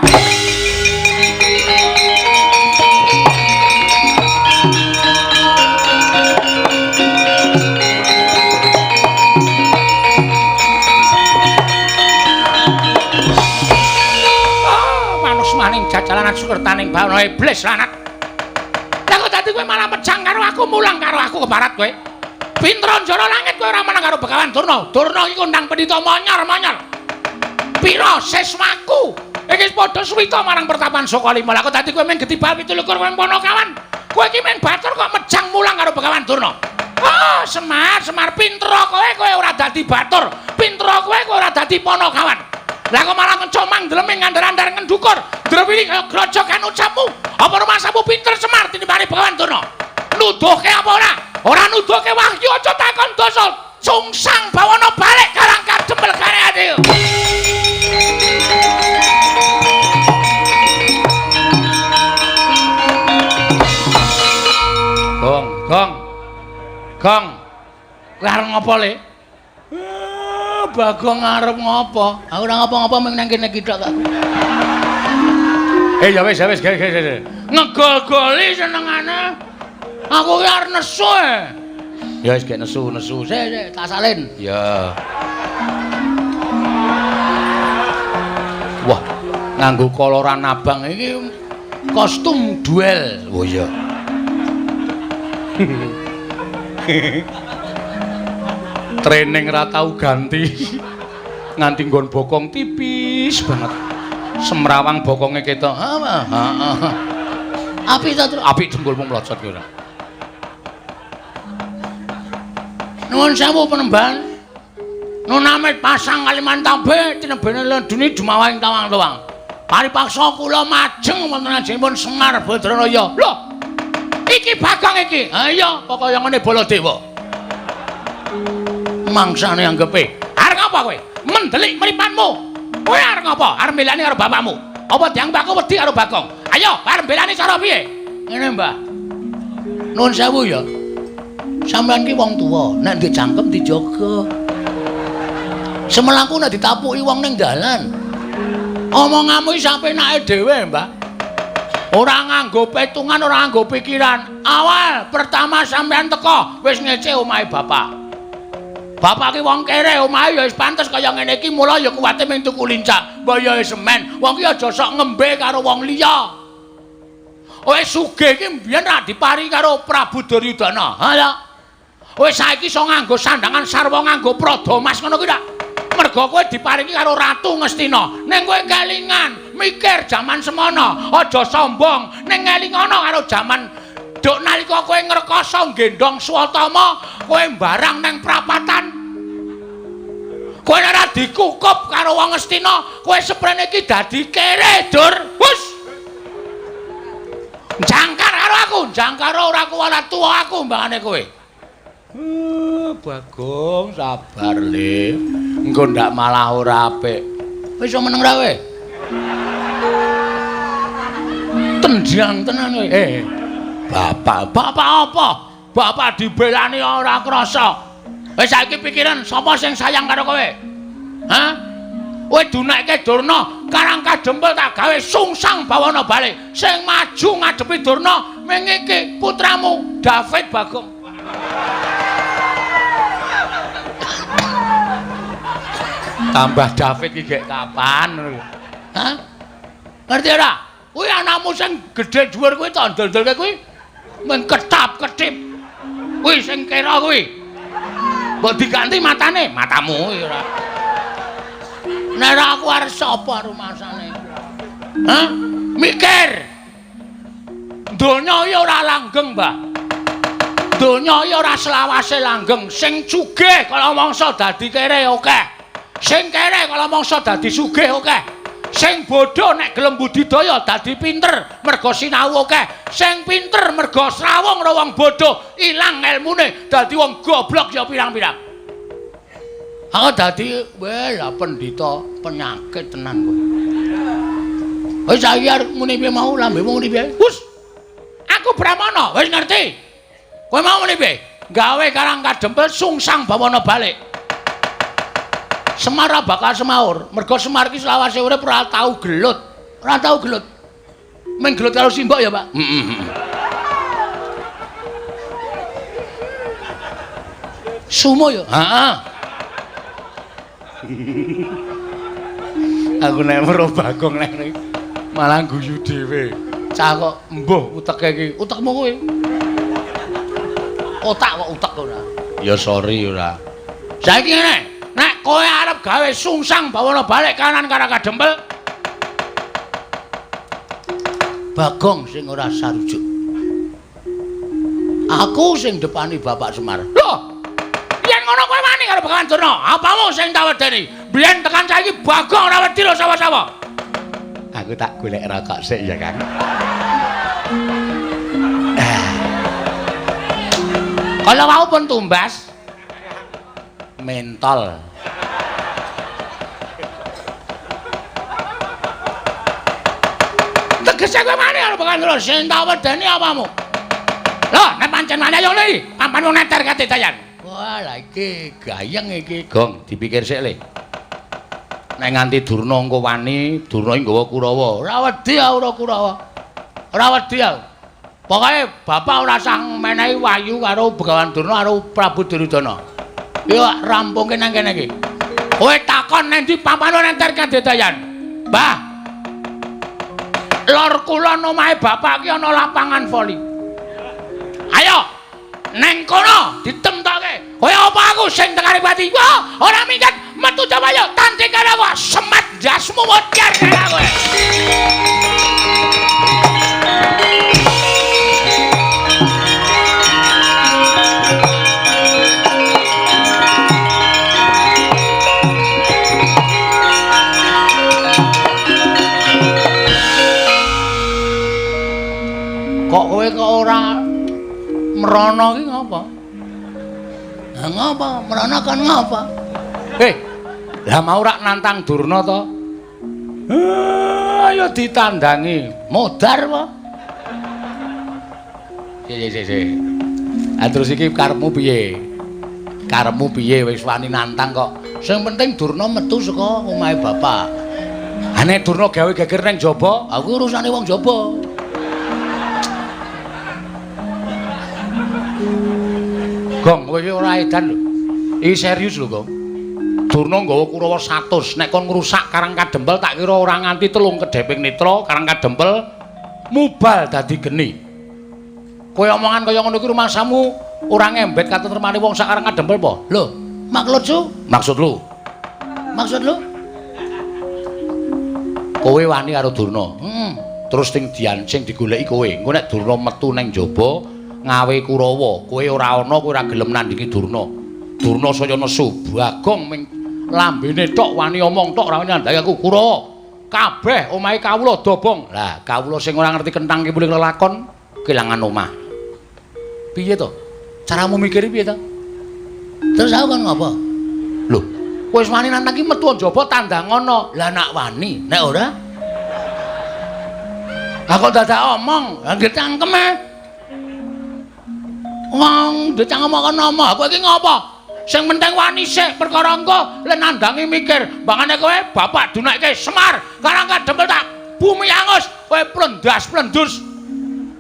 S1: Manus maning jajalanan sukertaning bawana iblis lanat. Lah kok dadi kowe malah mejang karo aku, mulang karo aku kebarat kowe. Pinter njara langit kowe ora menang karo Begawan Durna. Durna iki kondang pendhita monyor-monyor. Pira siswaku iki padha suwita marang pertapan Sukalima. Lah kok dadi kowe mung getibal 27 kowe Panakawan. Kowe iki mung batur kok mejang mulang karo Begawan Durna. Oh, Semar, Semar pinter kowe, kowe ora dadi batur. Pinter kowe, kowe ora dadi Panakawan. Lah kok malah ngecomang ndleming ngandar-andar ngendukur. Drewili kaya grojogan ucapmu. Apa rumasamu pinter Semar tinimbane Begawan Durna? Nuduhke apa ora? Ora nuduhke wahyu aja takon dosa. Sungsang bawana balik karang kadempel kare ati. Gong, gong. Gong. Kowe arep ngopo, Le?
S2: Bagong arep ngopo? Aku ora ngopo-ngopo mung nang kene iki tok aku.
S1: Ya wis, ya wis, ge.
S2: Ngegol-goli senengane. Aku ki arep nesu.
S1: Ya wis gek nesu-nesu.
S2: Sik, sik, tak salin.
S1: Ya. Wah, nganggo koloran abang
S2: iki kostum duel.
S1: Oh iya. Training ra tau ganti. Nganti nggon bokong tipis banget. Semrawang bokonge ketok.
S2: Heeh. Apik ta, Truk?
S1: Apik dengkulmu mlocot ki ora.
S2: Nuwun sewu penemban. Nunamit pasang Kalimantan tinebene lendune dumawahing tawang-tawang. Paripaksa kula majeng wonten ajengipun Semar Badranaya. Lho. Iki Bagong iki. Ha iya, pokoke ngene Baladewa. Mangsane anggepe.
S1: Arep ngapa kowe? Mendelik mripanmu. Kowe arep ngapa? Arep mbelani karo bapakmu. Apa dianggep aku wedi karo Bagong? Ayo, arep mbelani cara piye?
S2: Ngene, Mbah. Nuwun sewu ya. Sampeyan ki wong tuwa, nek ndek cangkem dijaga. Semelangku nek ditapuki wong ning dalan.
S1: Omonganmu iki sapenake dhewe, Mbah. Ora nganggo petungan, ora nganggo pikiran. Awal pertama sampeyan teko wis ngece omahe bapak. Bapak ki wong kere, omahe ya wis pantes kaya ngene iki, mula ya kuwate mung tuku lincah. Mbah ya semen, wong ki aja sok ngembe karo wong liya. Wis sugih iki mbiyen ra diparingi karo Prabu Duryudana. Ha ya. Wis saiki iso nganggo sandangan sarwa nganggo prada mas ngono kuwi ta. Mergo kowe diparingi karo Ratu Ngastina. Ning kowe kelingan, mikir jaman semono, aja sombong. Ning ngelingono karo jaman duk nalika kowe ngrekasa nggendhong Swatama, kowe mbarang nang prapatan. Kowe ora dikukup karo wong Ngastina, kowe seprene iki dadi kere, Dur. Hus. Jangkar karo aku, jangkar ora kuwalat tuwa aku mbangane kowe.
S2: Bagong sabar le. Engko ndak malah ora apik. Wis iso meneng ra kowe? Tendang tenan kowe. Bapak, bapak apa? Bapak dibelani ora krasa. Wis saiki pikiran sapa sing sayang karo kowe? Hah? Kowe dunekke Durna, karang kadempel tak gawe sungsang bawana balik. Sing maju ngadepi Durna ming iki putramu David Bagong.
S1: Tambah David iki gek kapan ngono.
S2: Hah? Ngerti ora? Kuwi anakmu sing gedhe dhuwur kuwi tak ndol-ndolke kuwi mung ketap-ketip. Kuwi sing kira kuwi. Mbok diganti matane,
S1: matamu kuwi ora.
S2: Nek ora aku arep sapa rumasane? Hah? Mikir. Donya iki ora langgeng, Mbah. Donya iki ora selawase langgeng, sing sugih kala mangsa dadi kere akeh. Sing kere kala mangsa dadi sugih akeh. Sing bodho nek gelem budidaya dadi pinter mergo sinau akeh. Sing pinter mergo srawung karo wong bodho ilang elmune dadi wong goblok ya pirang-pirang. Aku dadi weh lah pendhita penyakit tenan kowe. Wis saiki arep muni piye mau lambemu muni piye? Wus. Aku Brahmana, wis ngerti. Kowe mau muni piye? Gawe Karang Kadempel sungsang bawana balik. Semar ora bakal semaur, mergo Semar iki selawase urip ora tau gelut. Ora tau gelut. Mung gelut karo simbok ya, Pak? Heeh. Sumo ya?
S1: Heeh. Aku nek weruh Bagong nek malah guyu dhewe.
S2: Cah kok mbuh uteke iki. Utekmu kuwi. Otak kok utek ora.
S1: Ya sorry ora.
S2: Saiki ngene, nek kowe arep gawe sungsang bawana balik kanan Karang Kadempel, Bagong sing ora sarujuk. Aku sing depani Bapak Semar. Lho, yen ngono kowe wani karo Begawan Durna, apamu sing tak wedeni? Biyen tekan saiki Bagong ora wedi lho sapa-sapa.
S1: Aku tak golek rokok sik ya, Kang.
S2: Kalau mau pun tumbas
S1: mentol.
S2: Tegese kowe wani karo Begawan Durna, sing tak wedeni apamu? Lho, nek pancen wani ayo li, pampan wong neter kate dayan. Wah, lha iki gayeng iki.
S1: Gong, dipikir sik le. Nek nganti Durna engko wani, Durna iki nggawa Kurawa.
S2: Ora wedi aku ora Kurawa. Ora wedi aku. Pokoke bapak ora usah menehi wahyu karo Begawan Durna karo Prabu Duryudana. Yo rampungke nang kene iki. Kowe takon nang ndi pampane nenter kadedayan. Mbah. Lor kulon omahe bapak ki ana lapangan voli. Ayo neng kono ditemtoke. Kaya apa aku sing tekane pati? Wah, ora minggat metu jawaya tanding karo aku semat jasmu modar karo kowe. Kok kowe kok ora mrono ki ngapa? Lah ngapa? Mrono kon ngapa?
S1: Lah mau rak nantang Durna to? Ayo ditandangi.
S2: Modar apa?
S1: Sik. Ah terus iki karepmu piye? Karepmu piye wis wani nantang kok?
S2: Sing penting Durna metu saka omahe bapak.
S1: Ha nek Durna gawe geger nang jaba,
S2: aku urusane wong jaba.
S1: Gong, kowe iki ora edan lho. Iki serius lho, Gong. Durna nggawa Kurawa 100, nek kon ngrusak Karang Kadempel tak kira ora nganti 3 kedheping netra Karang Kadempel mubal dadi geni. Kowe omongan kaya ngono iki rumangsamu ora ngembet katentremane wong sak Karang Kadempel apa?
S2: Lho, maksud lu?
S1: Maksud lu?
S2: Maksud lu?
S1: Kowe wani karo Durna. Heeh. Terus sing diancing digoleki kowe. Engko nek Durna metu nang jaba ngawe Kurawa, kowe ora ana, kowe ora gelem nandingi Durna. Durna saya nesu, Bagong ming lambene tok wani omong tok ora wani nandhangi aku Kurawa. Kabeh omahe kawula dobong. Lah, kawula sing ora ngerti kenthang kipuling lelakon kelangan omah. Piye to? Caramu mikir piye to?
S2: Terus aku kon ngopo?
S1: Lho, kowe wis wani nantang ki metu njaba tandangono.
S2: Lah nak wani, nek ora?
S1: Lah kok dadak omong,
S2: lah nggih cangkeme. Wong ndecang omong kono omong, kowe iki ngopo?
S1: Sing penting wani sik perkara engko le nandangi mikir. Mbangane kowe bapak dunekke Semar, Karang Kadempel tak bumi angus, kowe plendas-plendus.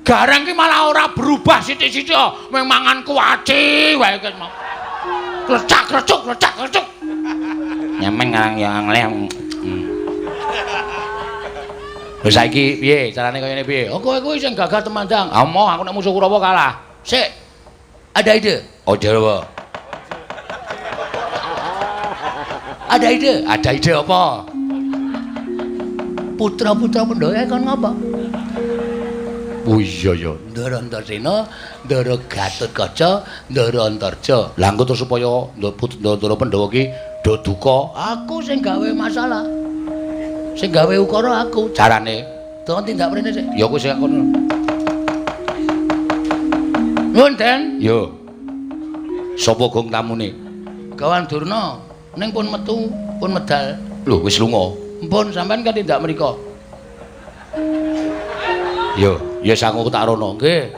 S1: Gareng ki malah ora berubah sithik-sithik, mung mangan kuaci wae ki mau. Klecak-klecuk, klecak-klecuk. Nyemeng ngarang ya nglem. Wis saiki piye carane kaya ngene piye?
S2: Oh kowe kuwi sing gagah temandang.
S1: Ah moh aku nek musuh Kurawa kalah.
S2: Sik. Ada ide?
S1: Oh, apa?
S2: Ada ide?
S1: Ada ide apa?
S2: Putra-putra Pandhawa kon ngapa?
S1: Oh iya ya.
S2: Ndara Antasena, Ndara Gatotkaca, Ndara Antarja.
S1: Lah engko terus supaya Ndara Pandhawa ki do duka,
S2: aku sing gawe masalah. Sing gawe ukara aku.
S1: Carane
S2: Don tindak mrene sik.
S1: Ya kowe sing kono.
S2: Nuwun, Den.
S1: Yo. Sapa gong tamune?
S2: Gawan Durna. Ning pun metu, pun medal.
S1: Lho, wis lunga.
S2: Mpun sampean kan tindak mriko.
S1: Yo, ya sangu tak rono.
S2: Nggih.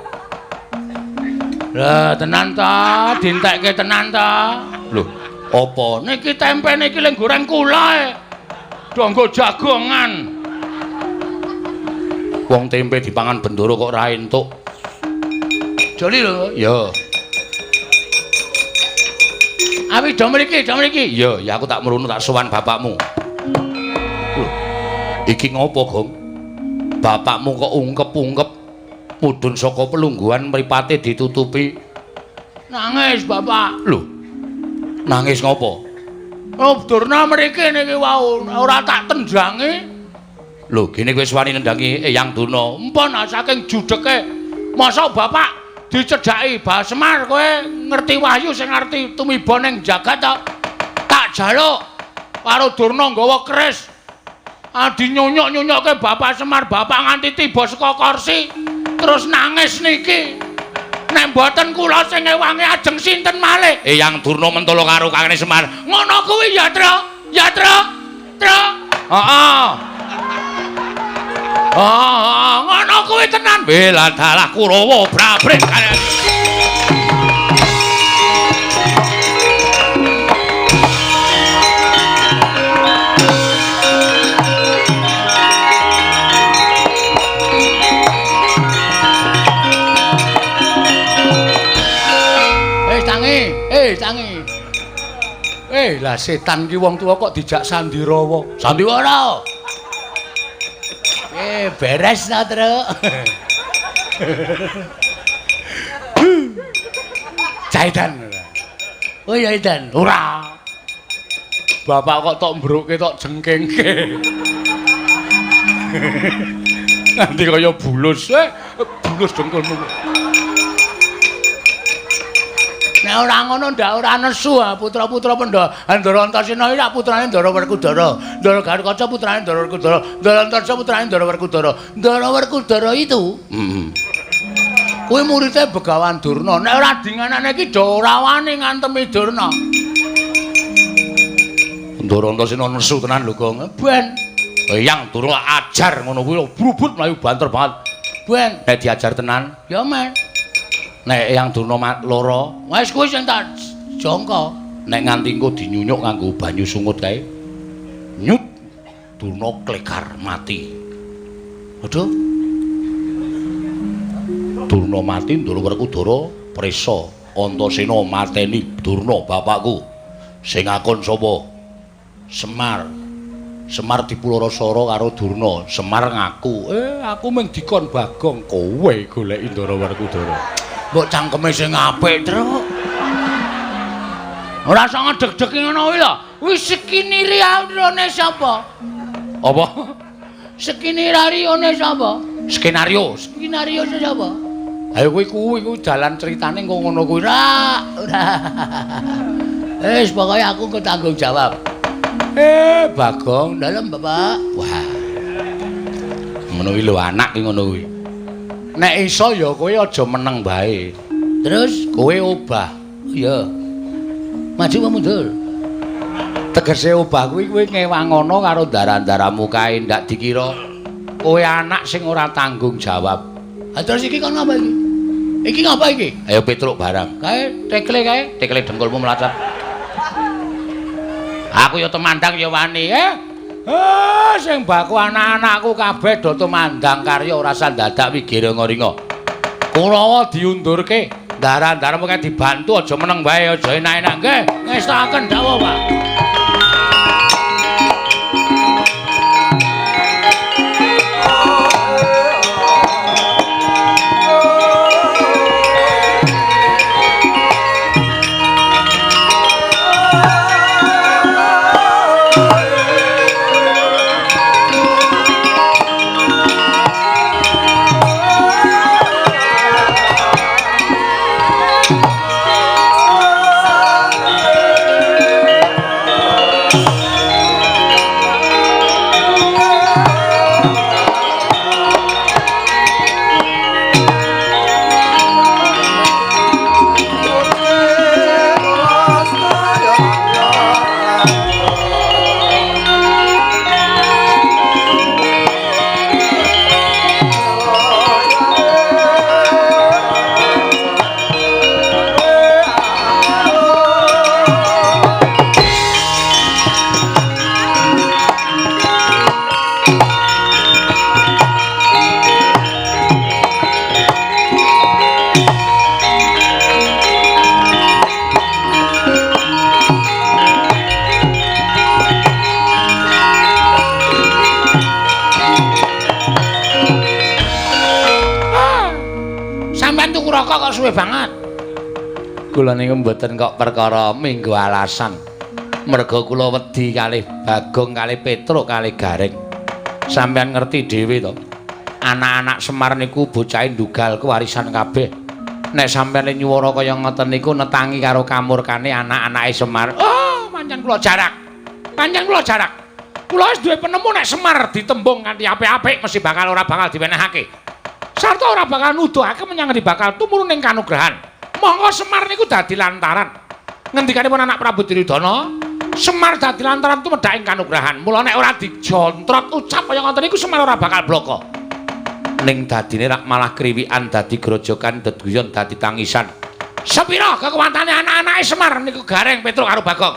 S2: Lah tenan ta, dientekke tenan ta.
S1: Lho, apa?
S2: Niki tempe niki leng goreng kula e. Do nggo jagongan.
S1: Wong tempe dipangan bendoro kok ora entuk.
S2: Joli lho.
S1: Ya.
S2: Awi do mriki, do mriki.
S1: Ya, ya aku tak mrono tak sowan bapakmu. Lho, iki ngopo, Gong? Bapakmu kok ungkep-ungkep mudhun saka pelungguhan mripate ditutupi.
S2: Nangis, Bapak.
S1: Lho. Nangis ngopo?
S2: Oh, Durna mriki niki wau ora tak tendangi.
S1: Lho, gene kowe wis wani nendangi Eyang Durna.
S2: Empun saking judeke. Mosok Bapak dicedhaki Bah Semar kowe ngerti wahyu sing ngerti tumiba ning jagat ta? Tak jaluk karo Durna nggawa keris. Adi nyunyuk-nyunyukke Bapak Semar, Bapak nganti tiba saka kursi terus nangis niki. Nek mboten kula sing ngewangi ajeng sinten malih?
S1: Eyang Durna mentolo karo Kakang Semar.
S2: Ngono kuwi ya, Tru. Ya, Tru. Tru.
S1: Heeh.
S2: Heeh, ngono kuwi tenan.
S1: Bela dalah Kurawa brabret.
S2: Tangi. Lah setan ki wong tuwa kok dijak sandirawa.
S1: Sandiwara.
S2: Beres ta, Truk. Caidan. Oh ya Idan.
S1: Ora. Bapak kok tok mbruke tok jengkengke. Nanti kaya bulus. Bulus dengkulmu.
S2: Nek ora ngono ndak ora nesu putra-putra Pandhawa. Ndara Antasena iki putrane Ndara Werkudara. Ndara Gatotkaca putrane Ndara Werkudara. Ndara Antarja putrane Ndara Werkudara. Ndara Werkudara itu kuwi muridé Begawan Durna. Nek ora dinganane iki do ora wani ngantemi Durna.
S1: Ndara Antasena nesu tenan lho, Gong.
S2: Ben
S1: Eyang Durna ajar ngono kuwi brubut mlayu banter banget.
S2: Ben
S1: nek diajar tenan
S2: ya men.
S1: Nek Eyang Durna lara,
S2: wis kuwi sing tak jangka.
S1: Nek nganti engko dinyunyuk nganggo banyu sungut kae. Nyut Durna klekar mati. Aduh. Durna mati, Ndara Werkudara prisa. Antasena mateni Durna bapakku. Sing ngakon sapa? Semar. Semar dipulara-sara karo Durna. Semar ngaku, aku mung dikon Bagong, kowe goleki Ndara Werkudara.
S2: Mbok cangkeme sing apik, Truk. Ora usah ngedeg-degi ngono kuwi lho. Wis skenario sapa?
S1: Apa?
S2: Skenario sapa?
S1: Skenario.
S2: Skenario sapa?
S1: Ayo kuwi kuwi kuwi jalan ceritane kok ngono kuwi.
S2: Ora, ora. Wis pokoke aku engko tanggung jawab.
S1: Bagong
S2: dalem Bapak.
S1: Wah. Ngono kuwi lho anak ki ngono kuwi. Nek iso ya kowe aja meneng bae.
S2: Terus
S1: kowe obah.
S2: Iya. Maju apa mundur?
S1: Tegese obah kuwi kowe ngewangono karo ndara-ndaramu kae ndak dikira kowe anak sing ora tanggung jawab.
S2: Ha terus iki kon ngapa iki? Iki ngapa iki?
S1: Ayo Petruk barang.
S2: Kae tekle kae,
S1: tekle dengkulmu melacat. Aku ya temandang ya wani, sing baku anak-anakku kabeh do tumandang karya ora sandadak wigiringa-ringa. Kurawa diundurke, ndara-ndara mung dibantu aja meneng wae, aja enak-enak nggih.
S2: Ngestokaken dawuh, Pak. banget.
S1: Kula niku mboten kok perkara minggu alasan. Merga kula wedi kalih Bagong, kalih Petruk, kalih Gareng. Sampeyan ngerti dhewe to. Anak-anak Semar niku bocahe ndugal kewarisan kabeh. Nek sampeyan nyuwara kaya ngoten niku netangi karo kamurkane anak-anake Semar. Oh, pancen kula jarak. Pancen kula jarak. Kula wis duwe penemu nek Semar ditembung kanthi apik-apik mesti bakal ora bakal diwenehake. Sarta ora bakal nuduhake menyang ngendi bakal tumurun ing kanugrahan. Monggo Semar niku dadi lantaran. Ngendikanipun anak Prabu Duryudana, Semar dadi lantaran tumedhak ing kanugrahan. Mula nek ora dijontrot ucap kaya ngoten niku Semar ora bakal bloko. Ning dadine rak malah kriwikan dadi grojokan deduyon dadi tangisan. Sepira kekuwatane anak-anake Semar niku Gareng, Petruk karo Bagong.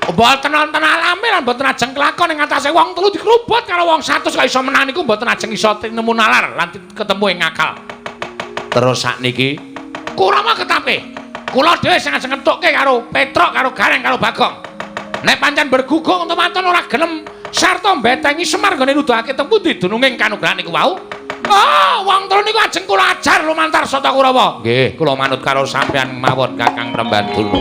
S1: Mboten wonten alame lan mboten ajeng kelakon ing atase wong telu dikrubut karo wong 100 kok iso menang niku mboten ajeng iso tinemu nalar lan ketemu ing akal. Terus sakniki Kurawa ketape. Kula dhewe sing ajeng ngethukke karo Petruk, karo Gareng, karo Bagong. Nek pancen bergugung temanten ora gelem sarta mbetengi Semar nggone nuduhake teng pundi dununging kanugrahan niku wau. Oh, wong telu niku ajeng kula ajar lumantar Sata Kurawa. Nggih, kula manut karo sampeyan mawon Kakang Premban Durna.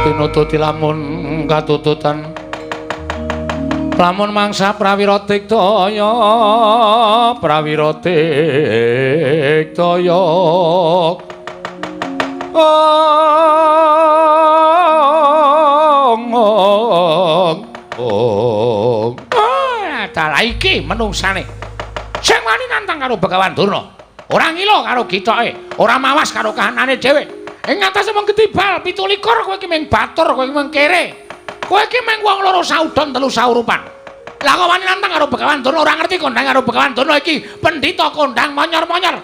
S1: Tinututi lamun katututan lamun mangsa prawira digdaya prawira digdaya ong ong. Dalah iki menungsane sing wani nantang karo Begawan Durna, ora ngilo karo gitoke, ora mawas karo kahanane dhewe. Ing atase mung ketibal 27 kowe iki mung batur, kowe iki mung kere. Kowe iki mung wong loro saudon telu saurupan. Lah kok wani nantang karo Begawan Durna, ora ngerti kondang karo Begawan Durna iki pendhita kondang monyor-monyor.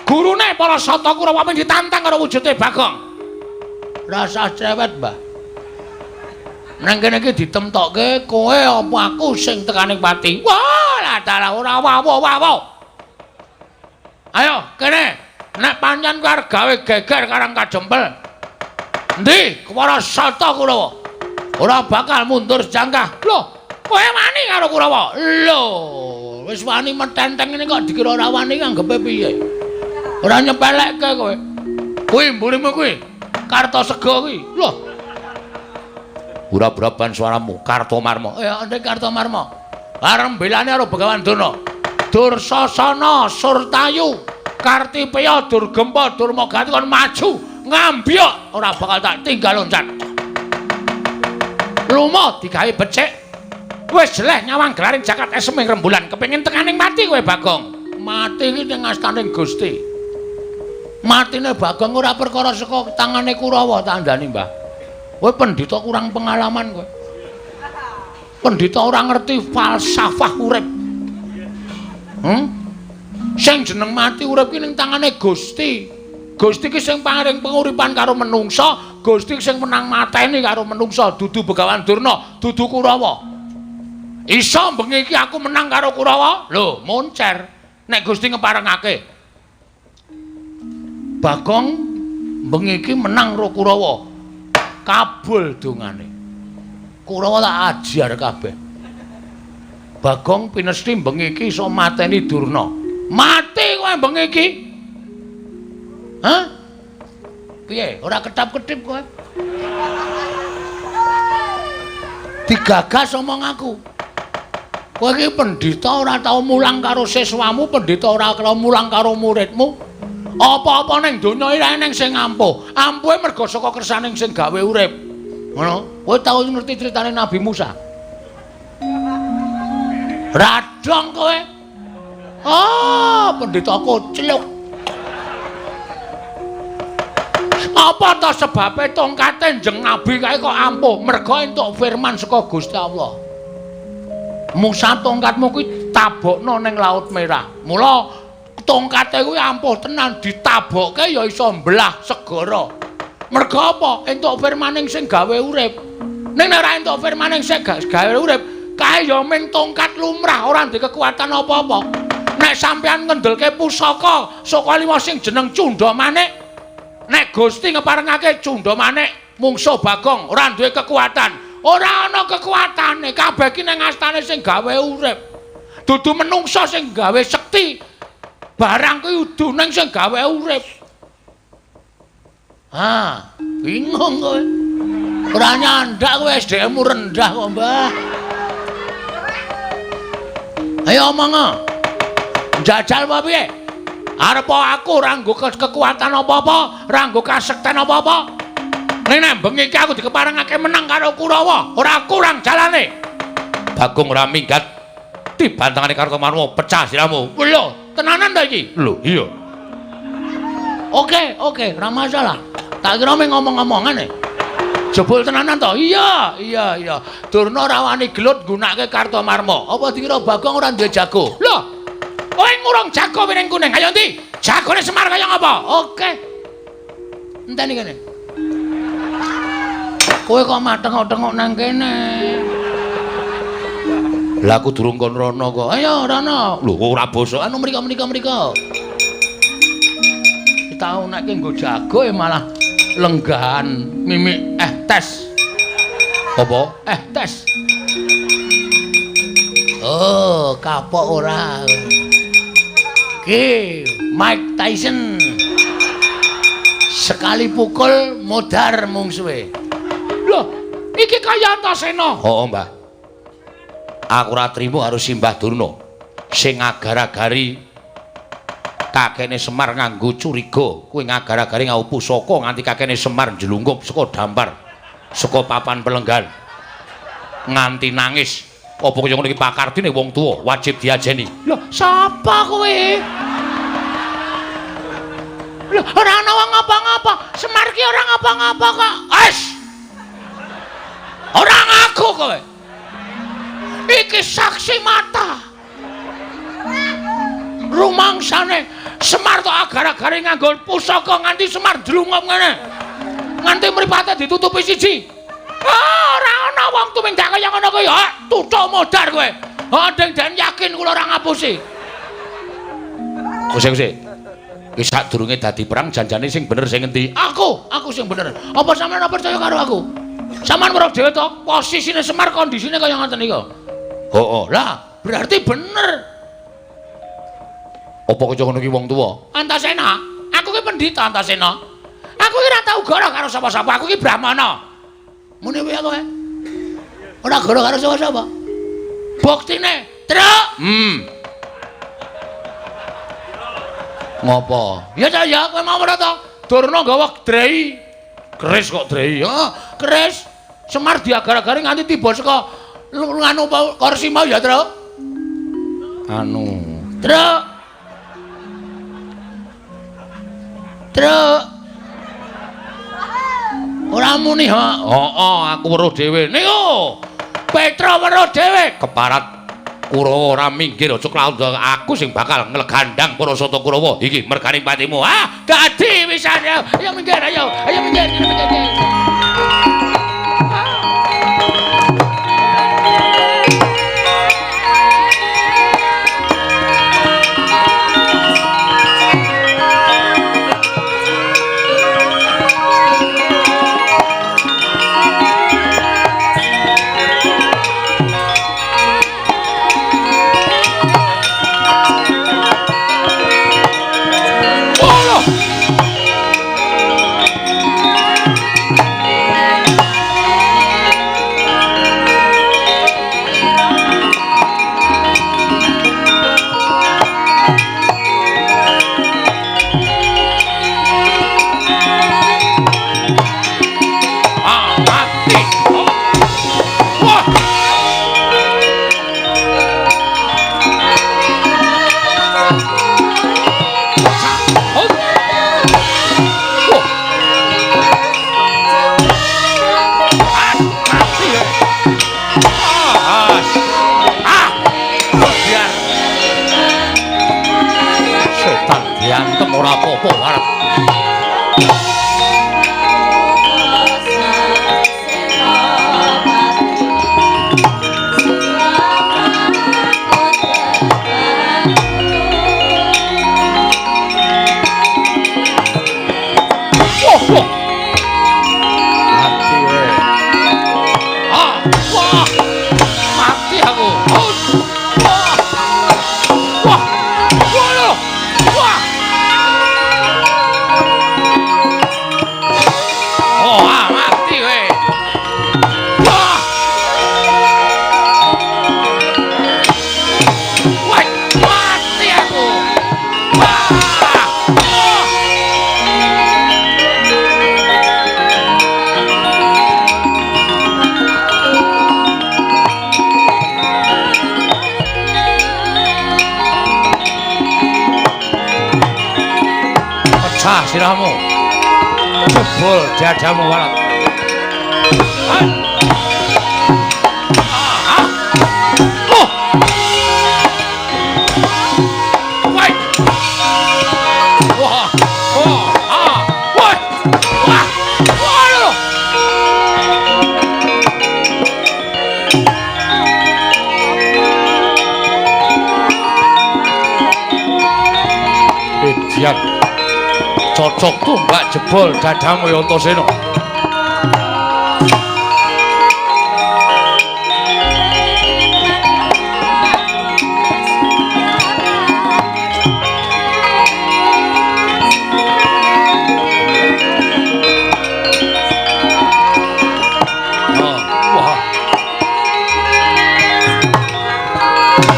S1: Gurune para Sata Kurawa mung ditantang karo wujude Bagong.
S2: Rasah cewet, Mbah. Nang kene iki ditemtokke kowe apa aku sing tekaning pati.
S1: Wah, lah dalah ora wawo-wawo. Ayo kene. Nek pancen kowe arep gawe geger karang kajempel. Endi para Sata Kurawa? Ora bakal mundur sejangkah. Lho, kowe wani karo Kurawa?
S2: Lho, wis wani metenteng ngene kok dikira ora wani anggepe piye? Ora nyepelekke kowe.
S1: Kuwi mburimu kuwi. Kartasega kuwi. Lho. Ora-braban suaramu, Kartomarma.
S2: Ya, ndek Kartomarma.
S1: Arep mbelani karo Begawan Durna. Dursasana Surtayu Kartipeya Durgempa Durmagati kon maju ngambyok ora bakal tak tinggal loncat. Lumo digawe becik. Wis jeleh nyawang gelaring jagat esem ing rembulan kepengin tekaning mati kowe Bagong.
S2: Mati iki ning astaning Gusti. Matine Bagong ora perkara saka tangane Kurawa tandani, Mbah. Kowe pendhita kurang pengalaman kowe. Pendhita ora ngerti falsafah urip. Sing jeneng mati urip ki ning tangane Gusti. Gusti ki sing paring penguripan karo menungsa, Gusti sing menang mateni karo menungsa, dudu Begawan Durna, dudu Kurawa.
S1: Iso bengi iki aku menang karo Kurawa? Lho, moncer. Nek Gusti ngeparengake.
S2: Bagong bengi iki menang karo Kurawa. Kabul dongane. Kurawa tak ajar kabeh. Bagong pinesti bengi iki iso mateni Durna.
S1: Mati kowe bengi iki.
S2: Hah? Piye? Ora ketap-ketip kowe? Digagas omong aku. Kowe iki pendhita ora tau mulang karo siswamu, pendhita ora tau mulang karo muridmu. Apa-apa ning donya iki eneng sing ampuh. Ampuhe mergo saka kersaning sing gawe urip. Ngono. Kowe tau ngerti critane Nabi Musa? Radong kowe. Ah, pendhita kocluk. Apa ta sebabe tongkate Kanjeng Nabi kae kok ampuh? Mergo entuk firman saka Gusti Allah. Musa tongkatmu kuwi tabokno ning Laut Merah. Mula tongkate kuwi ampuh tenan, ditabokke ya iso mbelah segara. Mergo apa? Entuk firmaning sing gawe urip. Ning nek ora entuk firmaning sing gawe urip, kae ya mung tongkat lumrah, ora ndek kekuatan apa-apa. Nek sampean ngendelke pusaka saka lima sing jeneng Cundha Manik, nek Gusti ngeparengake Cundha Manik mungsuh Bagong ora duwe kekuatan. Ora ana kekuatane, kabeh ki nang astane sing gawe urip. Dudu menungsa sing gawe sekti. Barang kuwi udu ning sing gawe urip. Ah, bingung kowe. Ora nyandak kowe, SDM-mu rendah kok, Mbah. Ayo omong. Njajal apa piye? Arep aku ora nggo kekuatan apa-apa, ora nggo kasekten apa-apa. Ning nek bengi iki aku dikeparengake menang karo Kurawa, ora kurang jalane.
S1: Bagong ora minggat dibantangane Kartomarma pecah siramu.
S2: Lho, tenanan ta iki?
S1: Lho, iya.
S2: Oke, oke, ora masalah. Tak kira mung ngomong-ngomongan e. Jebul tenanan to? Iya, iya, iya. Durna ora wani gelut nggunakake Kartomarma. Apa dikira Bagong ora duwe jago? Lho, kowe ngurung jago piring kuning. Ayo ndi? Jagone Semar kaya ngapa? Oke. Enteni kene. Kowe kok matengok-tengok nang kene?
S1: Lah aku durung kon rono kok.
S2: Ayo rono.
S1: Lho kok ora bosok.
S2: Anu mriko mriko mriko. Tau nek nggo jago ya malah lenggahan mimik tes.
S1: Apa?
S2: Tes. Oh, kapok ora. Ki Mike Tyson. Sekali pukul modar mungsuhe. Loh, iki kaya Antasena.
S1: Heeh, Mbah. Aku ora trimo karo Simbah Durna sing ngagar-agari kakene Semar nganggo curiga, kuwi ngagar-agari nganggo pusaka nganti kakene Semar njlungkup saka dampar, saka papan pelenggan. Nganti nangis. Apa kaya ngono iki pakardine wong tuwa wajib diajeni.
S2: Loh, sapa kowe? Loh, ora ana wong ngapa-ngapa. Semar ki ora ngapa-ngapa kok. Wes. Ora ngaku kowe. Iki saksi mata. Rumangsane Semar tok agar-agare nganggo pusaka nganti Semar ndlungup ngene. Nganti mripate ditutupi siji. Ah, ora ana wong tumindak kaya ngono kuwi. Ha, tutuk modar kowe. Ha, deng den yakin kula ora ngapusi.
S1: Kuse-kuse. Wis sadurunge dadi perang janjane sing bener sing endi?
S2: Aku sing bener. Apa sampeyan ora percaya karo aku? Sampeyan weruh dhewe to, posisine Semar kondisine kaya ngoten niku.
S1: Heeh.
S2: Lah, berarti bener.
S1: Apa kaya ngono ki wong tuwa?
S2: Antasena, aku ki pendhita Antasena. Aku ki ora tau goro karo sapa-sapa, aku ki Brahmana. Muni piye kowe? Ora goro karo sapa-sapa. Buktine, Truk.
S1: Ngopo?
S2: Ya ta ya, kowe mau ora to? Durna nggawa drei.
S1: Keris kok drei?
S2: Heeh, keris. Semar diagar-agari nganti tiba saka nganu kursi mau ya, Truk.
S1: Anu,
S2: Truk. Truk. Ora muni ha.
S1: Heeh, aku weruh dhewe.
S2: Niku. Petra weruh dhewe.
S1: Keparat Kurawa ora minggir aja klaut aku sing bakal nglegandang para sata Kurawa. Iki merganing patimu.
S2: Ah, dadi wisan. Ayo minggir, ayo. Ayo minggir, minggir.
S1: Ora apa-apa arep. Wah, wah. Mati we. Ah, wah. Mati aku. Oh. Wah. Wah. Wah. Lho. Wah. Oh, ah, mati we. Wah. Wah, mati aku. Wah. Wah. Pecah sirahmu. Jebol dadamu warat. Ah. Ah. Oh. Wah. Wah. Oh. Ah. Wah. Wah. Wah. Lho. Idiot. Cocok tumbak jebol dadamu ya Antasena. Oh, wah.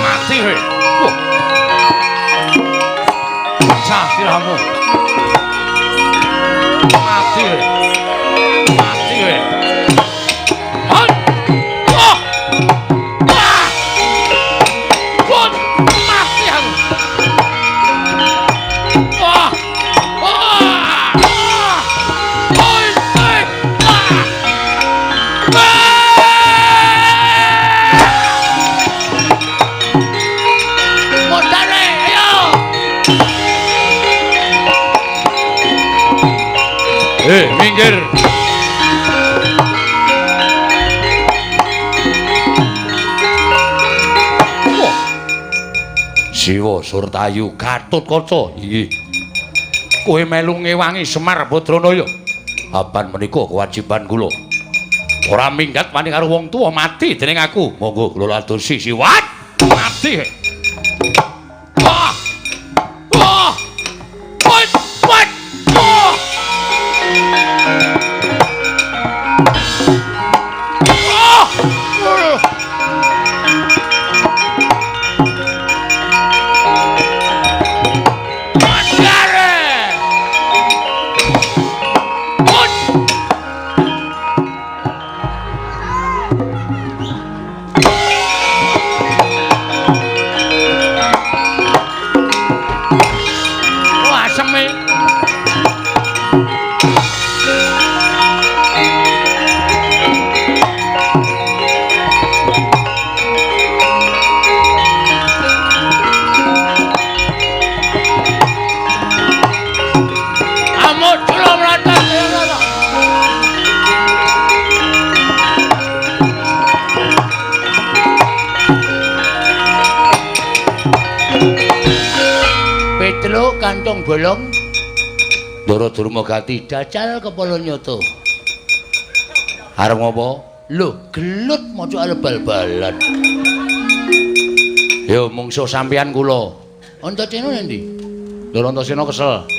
S1: Mati kowe. Wah. Pecah sirahmu. Mati kowe. Mati kowe. Hoi. Wah. Wah. Wah, mati aku. Wah. Wah. Wah. Oi, oi. Wah. Wah.
S2: Modare, ayo.
S1: Minggir. Wah. Siwa Surtayu Gatotkaca inggih. Kowe melu ngewangi Semar Badranaya. Apan menika kewajiban kula. Ora minggat wani karo wong tuwa mati dening aku. Monggo kula ladosi siwat. Mati. Wah. Wah. Wah. Wah. Wah. Ah! Mandare! Ut! Wah, aseme.
S2: Amuk kula mlatat. Petruk kantong bolong.
S1: Ndara Durma Gati
S2: Jajal kepala nyoto.
S1: Arep ngopo?
S2: Lho, gelut maca arep bal-balan.
S1: Yo mungsuh sampeyan kula.
S2: Antasena endi?
S1: Ndara Antasena kesel.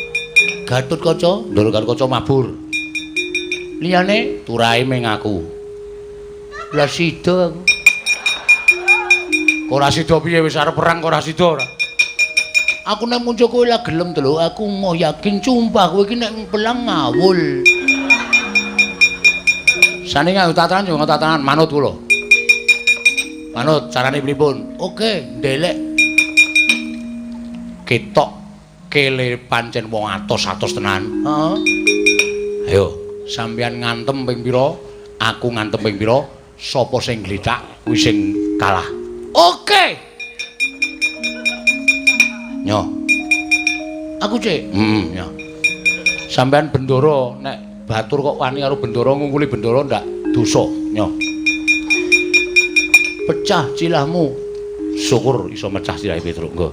S2: Gatotkaca,
S1: Ndara Gatotkaca mabur.
S2: Liyane
S1: turahe ming aku.
S2: Lah sida aku.
S1: Ora sida piye wis arep perang kok ora sida ora.
S2: Aku nek muncul kowe lah gelem to lho, aku mau yakin sumpah kowe iki nek pelang ngawul.
S1: Sane nganggo tatanan yo nganggo tatanan manut kula. Manut carane pripun?
S2: Oke, ndelek.
S1: Ketok kele pancen wong atos-atos tenan.
S2: Heeh.
S1: Ayo, sampeyan ngantem ping pira? Aku ngantem ping pira? Sapa sing glithak kuwi sing kalah.
S2: Oke.
S1: Nyo.
S2: Aku cek.
S1: Heeh, ya. Sampeyan bendoro nek batur kok wani karo bendoro ngungkuli bendoro ndak dosa, nyo.
S2: Pecah cilahmu.
S1: Syukur iso mecah cilahe Petruk, nggo.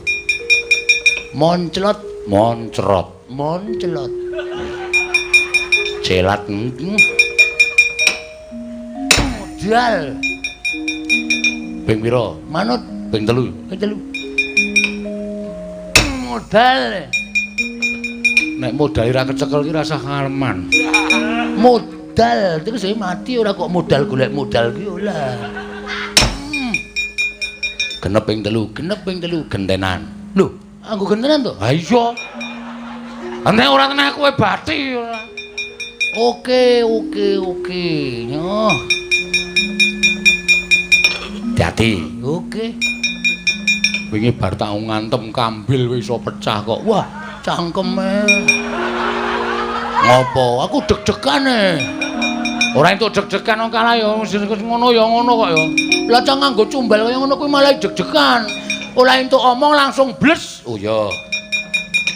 S2: Monclot,
S1: moncrot,
S2: monclot.
S1: Celat.
S2: Modal.
S1: Ping pira?
S2: Manut
S1: ping 3.
S2: Ping 3. Modal.
S1: Nek modal ora kecekel ki rasah ngaleman.
S2: Modal terus saya mati ora kok modal golek modal ki ora.
S1: Genep ping 3,
S2: genep ping 3
S1: gentenan.
S2: Lho, anggo gentenan to?
S1: Ha iya. Nek ora tenah kowe bathi ora.
S2: Oke, oke, oke. Nyoh.
S1: Dadi.
S2: Oke.
S1: Wingi bar tak ngantem kambil wis iso pecah kok.
S2: Wah, cangkeme. Ngopo? Aku deg-degan e.
S1: Ora entuk deg-degan wong kalah ya ngono ya ngono kok ya.
S2: Lah cang nganggo cumbal kaya ngono kuwi malah deg-degan. Ora entuk omong langsung bles.
S1: Oh iya.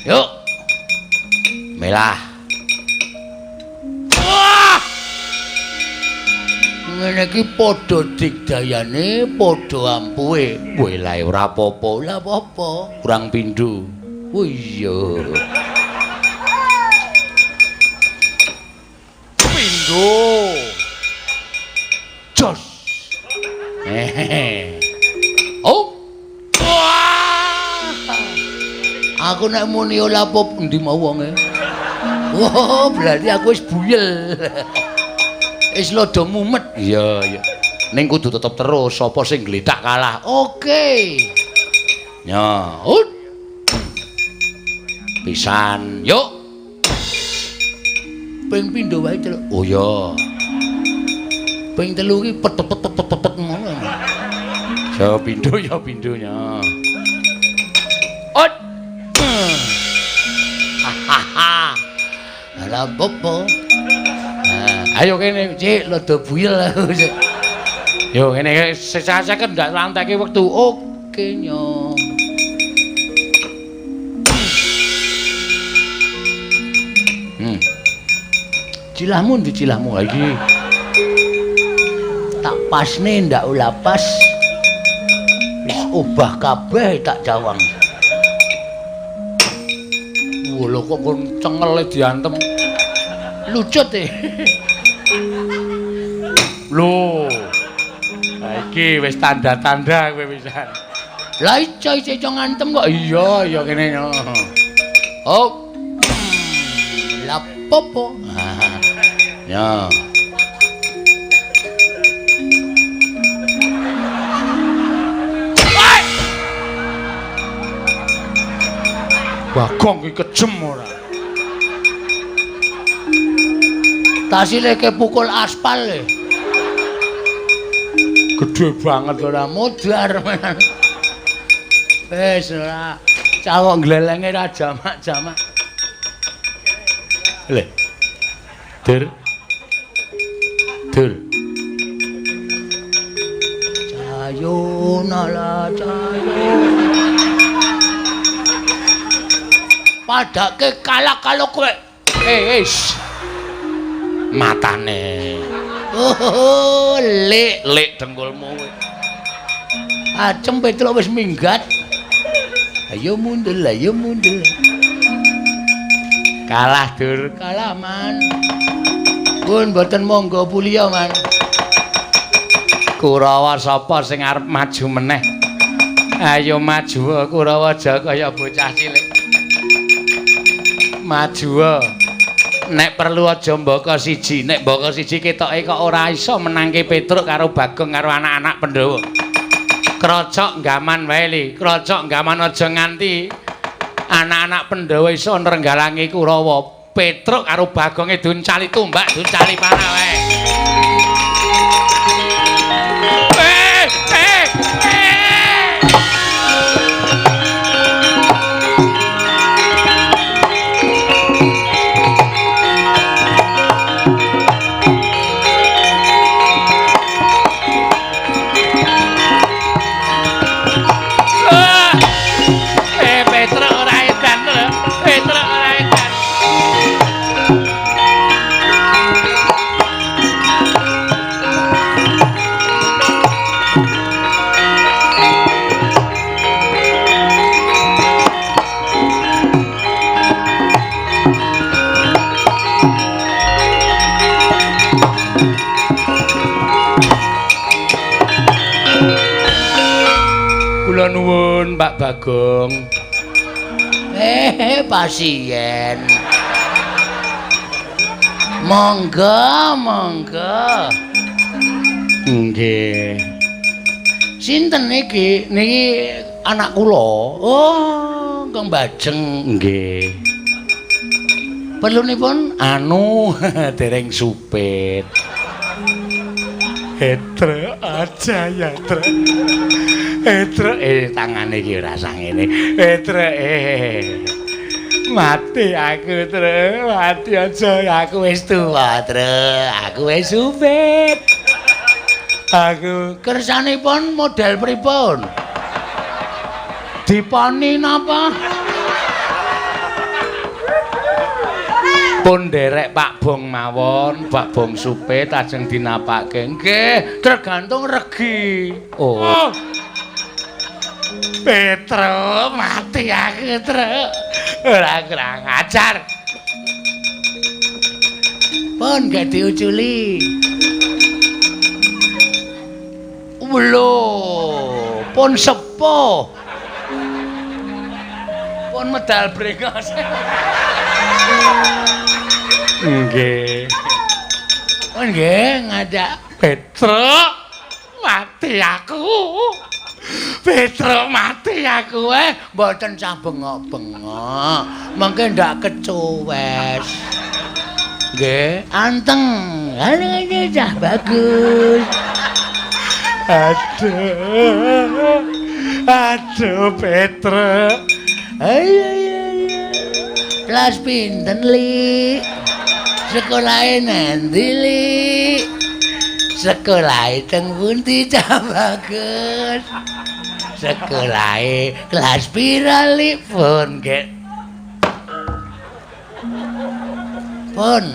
S1: Yuk. Melah.
S2: Wah! Ngene iki padha digdayane, padha ampuhe.
S1: Weh lah ora apa-apa.
S2: Ora apa-apa.
S1: Kurang pindho.
S2: Oh iya.
S1: Pindho. Jos. Hehehe. Oh. Wah.
S2: Aku nek muni ora apa endi mau wonge. Wah, berarti aku wis buyel. Wis lodo mumet.
S1: Iya, iya. Ning kudu tetep terus sapa sing glethak kalah.
S2: Oke.
S1: Ya, pisan. Yuk.
S2: Ping pindho wae, Celuk.
S1: Oh iya.
S2: Ping 3 ki pet pet pet pet pet ngono.
S1: Ya pindho ya pindhonya. Ot.
S2: Hahaha. Ora apa-apa.
S1: Ayo kene,
S2: Cik, lodo buyel aku.
S1: Yo ngene sesaseken ndak lanteke wektu.
S2: Oke, nyo. Cilahmu ndi cilahmu
S1: iki?
S2: Tak pasne ndak ula pas. Wis obah kabeh tak cawang.
S1: Wah, lho kok kon cengele diantem.
S2: Lucut e.
S1: Lho. Ha iki wis tanda-tanda kowe pisan.
S2: Lah iso iso ngantem kok.
S1: Iya, iya kene.
S2: Oh. Lah popo.
S1: Ya. Bagong ki kejem ora.
S2: Tasile ke pukul aspal e.
S1: Gedhe banget
S2: ora modar. Wis ora cawok glelenge ra jamak-jamak.
S1: Le. Dur. Dur.
S2: Cayo nala cayo. Padake kalah kalau kowe.
S1: Eh, wis. Matane.
S2: Oh, lek
S1: lek dengkulmu kowe.
S2: Acem Petruk wis minggat. Ayo mundur, ayo mundur.
S1: Kalah, Dur.
S2: Kalah, Man. Pun mboten monggo puliya, Man.
S1: Kurawa sapa sing arep maju meneh? Ayo maju Kurawa aja kaya bocah cilik. Maju. Nek perlu aja mbaka siji, nek mbaka siji ketoke kok ora iso menangke Petruk karo Bagong karo anak-anak Pandhawa. Krocok gaman wae li, krocok gaman aja nganti anak-anak Pandhawa iso nrenggalangi Kurawa. Petruk karo Bagonge duncali tumbak, duncali panah wae. Petruk ora edan lho. Petruk
S2: Nuwun Pak Bagong. Pasien. Monggo, monggo. Nggih. Sinten niki? Niki anak kula. Oh, Kang Bajeng. Nggih. Perlunipun anu dereng supit. Etre aja ya, Tre. Etre tangane iki ora sangene. Etre Mati aku, Tre. Mati aja aku wis tuwa, Tre. Aku wis supit. Aku kersanipun model pripun? Diponi napa? Pun nderek Pak Bong mawon, Pak Bong supit ajeng dinapake. Nggih, tergantung regi. Oh. Petro mati aku, Tru. Ora kurang ajar. Pun gak diuculi. Lho, pun sepuh. Pun medal brengos. Nggih. Oh nggih, ngajak Petro mati aku. Petro mati aku mboten sah bengok-bengok. Mengke ndak kecuwes. Nggih, anteng. Halo cah bagus. Aduh. Aduh Petro. Ayo ayo. Kelas pinten, Li? Sekolahe nanti, Li? Sekolahe teng pundi cah bagus? Sekolahe kelas pira, Li? Pun nggih. Pun.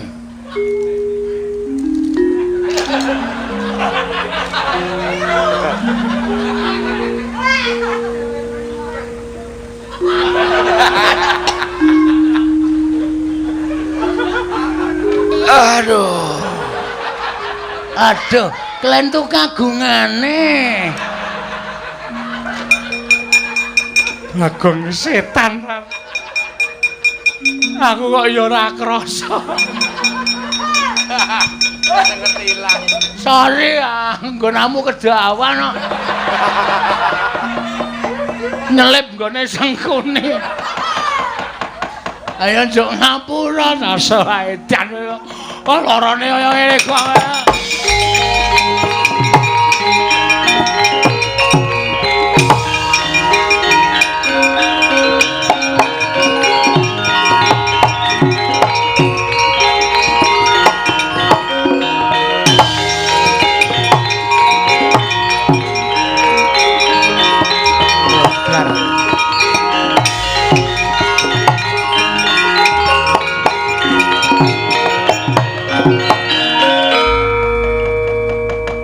S2: Aduh. Aduh, klentu kagungane.
S1: Bagong setan. Aku kok ya ora krasa.
S3: Ngerti ilang.
S2: Sorry, nggonamu kedawan kok. Nyelip nggone sengkune. Ayo njuk ngapura sasa edan. Oh lorone kaya ngene kok.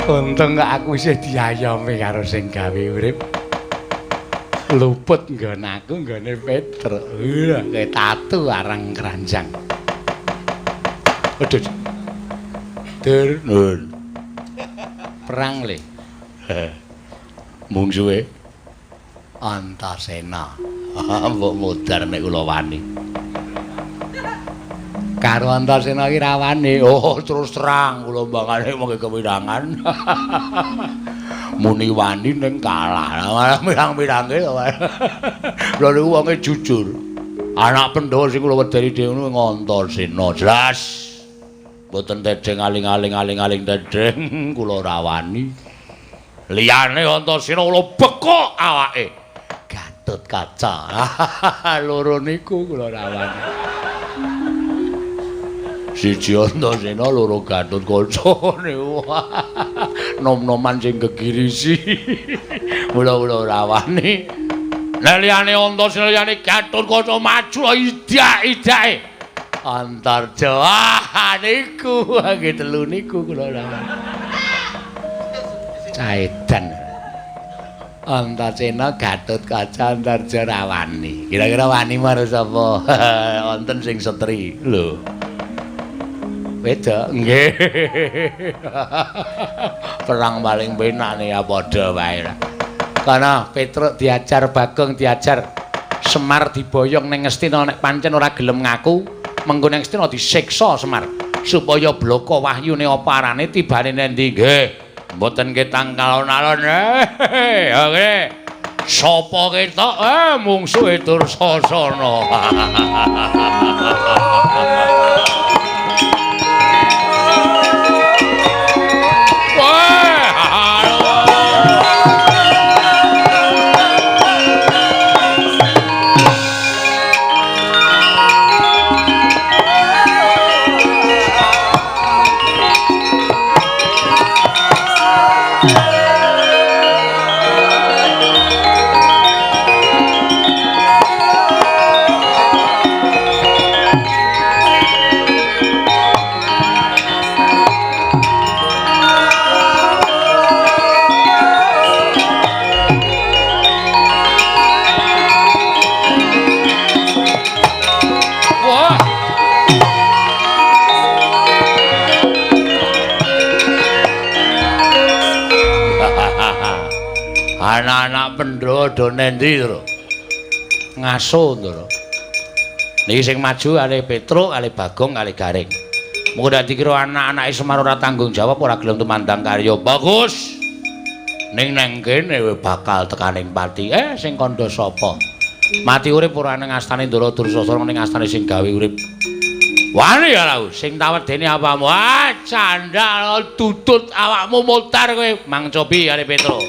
S2: Untung kok aku isih diayomi karo sing gawe urip. Luput nggon aku nggone Petro. Kayak tatu arang keranjang. Aduh. Dur, nun. Perang le. Mungsuhe Antasena. Mbok modar nek kula wani. Karo Antasena iki ra wani. Oh, terus terang kula mbangane mengke kewirangan. Muni wani ning kalah. Mirang-mirange to. Lha niku wonge jujur. Anak Pandhawa sing kula wedeni dhewe niku Antasena. Jelas. Mboten tedheng aling-aling aling-aling tedheng kula ora wani. Liyane Antasena kula bekok awake. Gatotkaca. Loro niku kula ora wani. Siji Antasena loro Gatotkaca niku. Nom-noman sing gegirisi. Mula kula ora wani. Nek liyane Antasena liyane Gatotkaca maju idak-idake. Antarja. Ah niku nggih telu niku kula ora wani. Caedan. Antasena Gatotkaca Antarja ra wani. Kira-kira wani marang sapa? Wonten sing setri. Lho. Wedok nggih. Perang paling penak ya padha wae.
S1: Kana Petruk diajar, Bagong diajar, Semar diboyong ning Ngastina nek pancen ora gelem ngaku, mengko ning Ngastina disiksa Semar supaya bloko wahyune apa arane tibane nendi. Nggih, mboten ketang alon-alon. Oke. Sapa ketok? Mungsuhe Dursasana. Anak-anak Pandhawa do nendi, Tru? Ngaso, Ndara. Niki sing maju kalih Petruk, kalih Bagong, kalih Gareng. Mengko dak dikira anak-anake Semar ora tanggung jawab, ora gelem tumandang karya. Bagus. Ning nang kene bakal tekaning pati. Sing kandha sapa? Mati urip ora nang astane Ndara Dursasana, ning astane sing gawe urip. Wani ya lau, sing tawedene apamu? Ah, candal tutut awakmu mutar kowe. Mang Cobi kalih Petruk.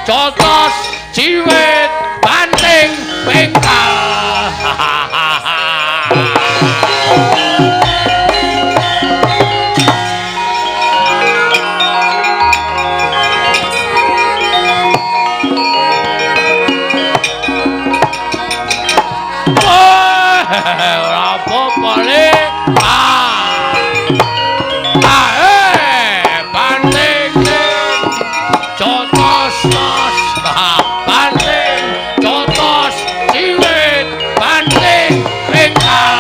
S1: Jotos ciwit banting pengkal. Ora apa-apa le. Banting jotos tos. Banting jotos ciwit banting pengkal.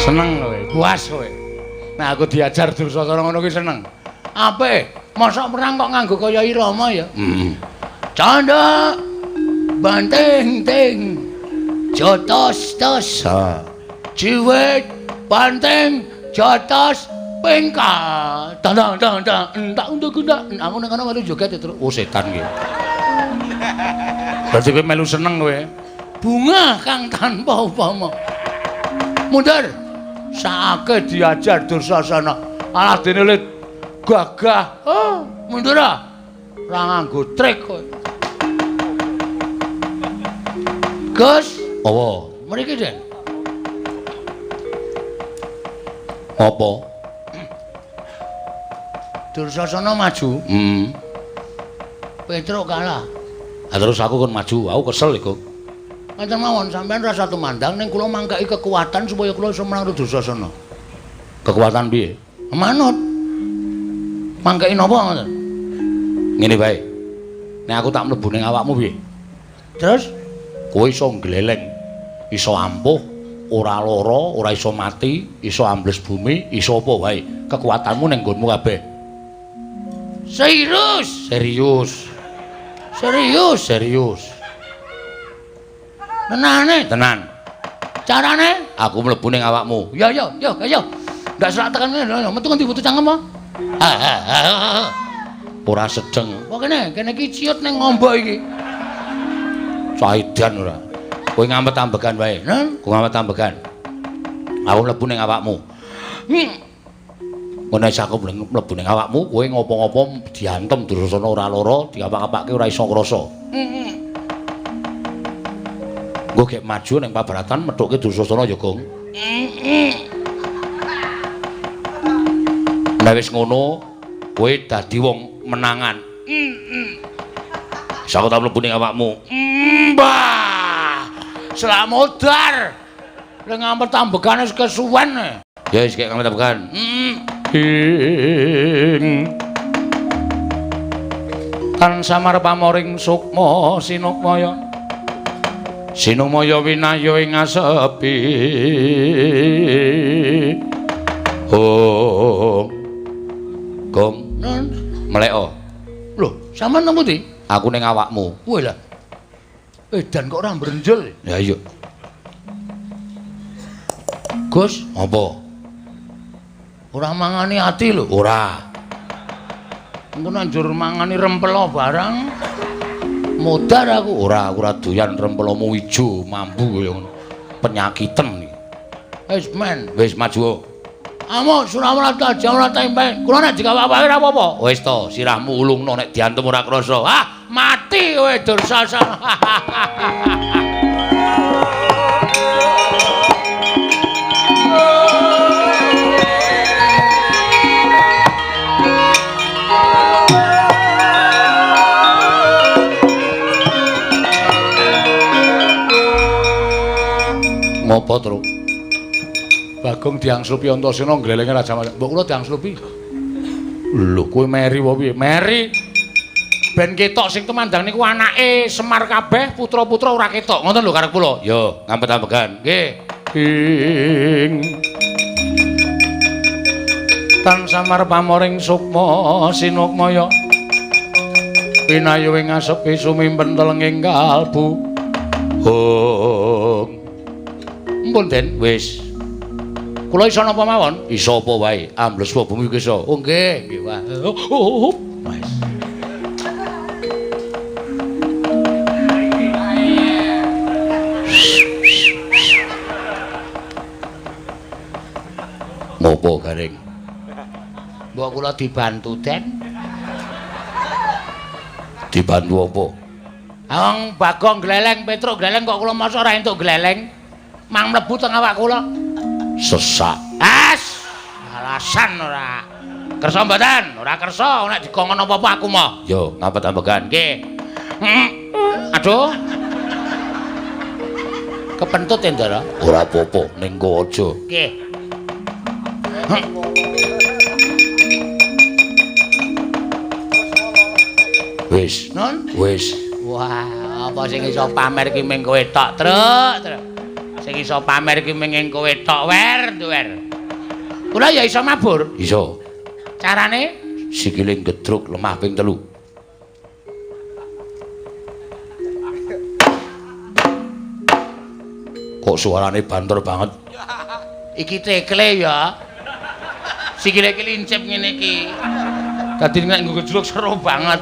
S1: Seneng kowe, puas kowe. Nah aku diajar Dursasana ngono kuwi seneng.
S2: Apik, mosok perang kok nganggo kaya irama ya.
S1: Heeh.
S2: Candha banting ting jotos tos. Ciwit banting jotos pengkal. Tandang tang tang entak untuk kundak. Aku nang kono melu joget terus.
S1: Oh setan ki. Berarti kowe melu seneng kowe.
S2: Bunga kang tanpa upama. Mundur.
S1: Saake diajar Dursasana. Alah dene le gagah.
S2: Oh, mundur ah. Ora nganggo trik kowe. Gus,
S1: apa?
S2: Mriki, Den.
S1: Apa?
S2: Dursasana maju.
S1: Heeh.
S2: Petruk kalah.
S1: Ha terus aku kon maju, aku kesel iku.
S2: Ngaten mawon sampean rasa tumandang ning kula mangkaki kekuatan supaya kula iso menang Dursasana.
S1: Kekuatan piye?
S2: Manut. Mangkaki napa ngoten?
S1: Ngene wae. Nek aku tak mlebu ning awakmu piye?
S2: Terus
S1: kowe iso ngleleng, iso ampuh, ora lara, ora iso mati, iso ambles bumi, iso apa wae. Kekuatanmu ning nggonmu kabeh.
S2: Serius?
S1: Serius.
S2: Serius?
S1: Serius.
S2: Tenane?
S1: Tenan.
S2: Carane?
S1: Aku mlebu ning awakmu.
S2: Ya ya ya ya. Ndak selak tekan ngene lho, metu ngendi metu cangkem apa?
S1: Ora sedeng.
S2: Kok kene, kene iki ciut ning ngombo iki.
S1: Caidan ora. Kowe ngamet ambegan wae.
S2: Kowe
S1: ngamet ambegan. Aku mlebu ning awakmu. Ngono wis aku mlebu ning awakmu, kowe ngopo-ngopo diantem Dursasana ora lara, diapak-apake ora iso ngrasa. Engko gek maju ning pabaratan methuke Dursasana ya, Gong. Nek wis ngono, kowe dadi wong menangan. Wis aku tak mlebu ning awakmu.
S2: Mbah. Selamoдар. Lha ngampet ambegane wis kesuwen.
S1: Ya wis gek ngampet ambegan. Tan samar pamoring sukma sinukmaya. Sinukmaya winaya ing asepi. Oh. Gong. Mleko.
S2: Lho, sampean nang pundi?
S1: Aku ning awakmu.
S2: Kowe lah. Edan kok ora mbrenjel.
S1: Ya iya.
S2: Gus,
S1: apa?
S2: Ora mangani ati lho.
S1: Ora.
S2: Engko nek njur mangani rempelo barang modar aku.
S1: Ora, aku ora doyan rempelomu ijo mambu kaya ngono. Penyakiten iki.
S2: Wis men,
S1: wis maju.
S2: Amuk Suramarta Jamrata tempe. Kula nek dikawak-awake ora apa-apa.
S1: Wis to, sirahmu ulungno nek diantem ora krasa.
S2: Ah, mati kowe Dursasana.
S1: Ngopo, Truk?
S2: Bagong diangslupi Antasena nglelenge Raja Mas. Mbok kula diangslupi.
S1: Lho, kowe meri apa piye?
S2: Meri. Ben ketok sing tumandang niku anake Semar kabeh, putra-putra ora ketok. Ngoten lho karep kula.
S1: Yo, ngampet-ambegan.
S2: Nggih.
S1: Ing
S2: Tan samar pamoring sukma sinukmaya. Pinayu ing asepi sumimpen telenging kalbu.
S1: Hong.
S2: Mpun Den,
S1: wis.
S2: Kula iso napa mawon?
S1: Iso apa wae, ambles apa bumi iso.
S2: Oh nggih, nggih wae.
S1: Wis. Ngopo garing?
S2: Mbok kula dibantu, Den.
S1: Dibantu apa?
S2: Wong Bagong gleleng, Petruk gleleng kok kula mosok ora entuk gleleng. Mang mlebu teng awak kula.
S1: Sesak.
S2: As, alasan ora. Kersa mboten? Ora kersa, nek dikongkon apa-apa aku moh.
S1: Yo, ngampet-ambegan.
S2: Nggih. Aduh. Kepentut ya, Ndara?
S1: Ora apa-apa, ning kowe aja.
S2: Nggih.
S1: Wis.
S2: Non?
S1: Wis.
S2: Wah, apa sing iso pamer ki ming kowe tok, Truk, Truk. Sing iso pamer ki ming kowe tok, wer, wer. Kula ya iso mabur.
S1: Iso.
S2: Carane
S1: sikile gedruk lemah ping 3. Kok suarane banter banget?
S2: Iki tekle ya. Sikile iki lincip ngene iki. Dadi nek nggo gejruk seru banget.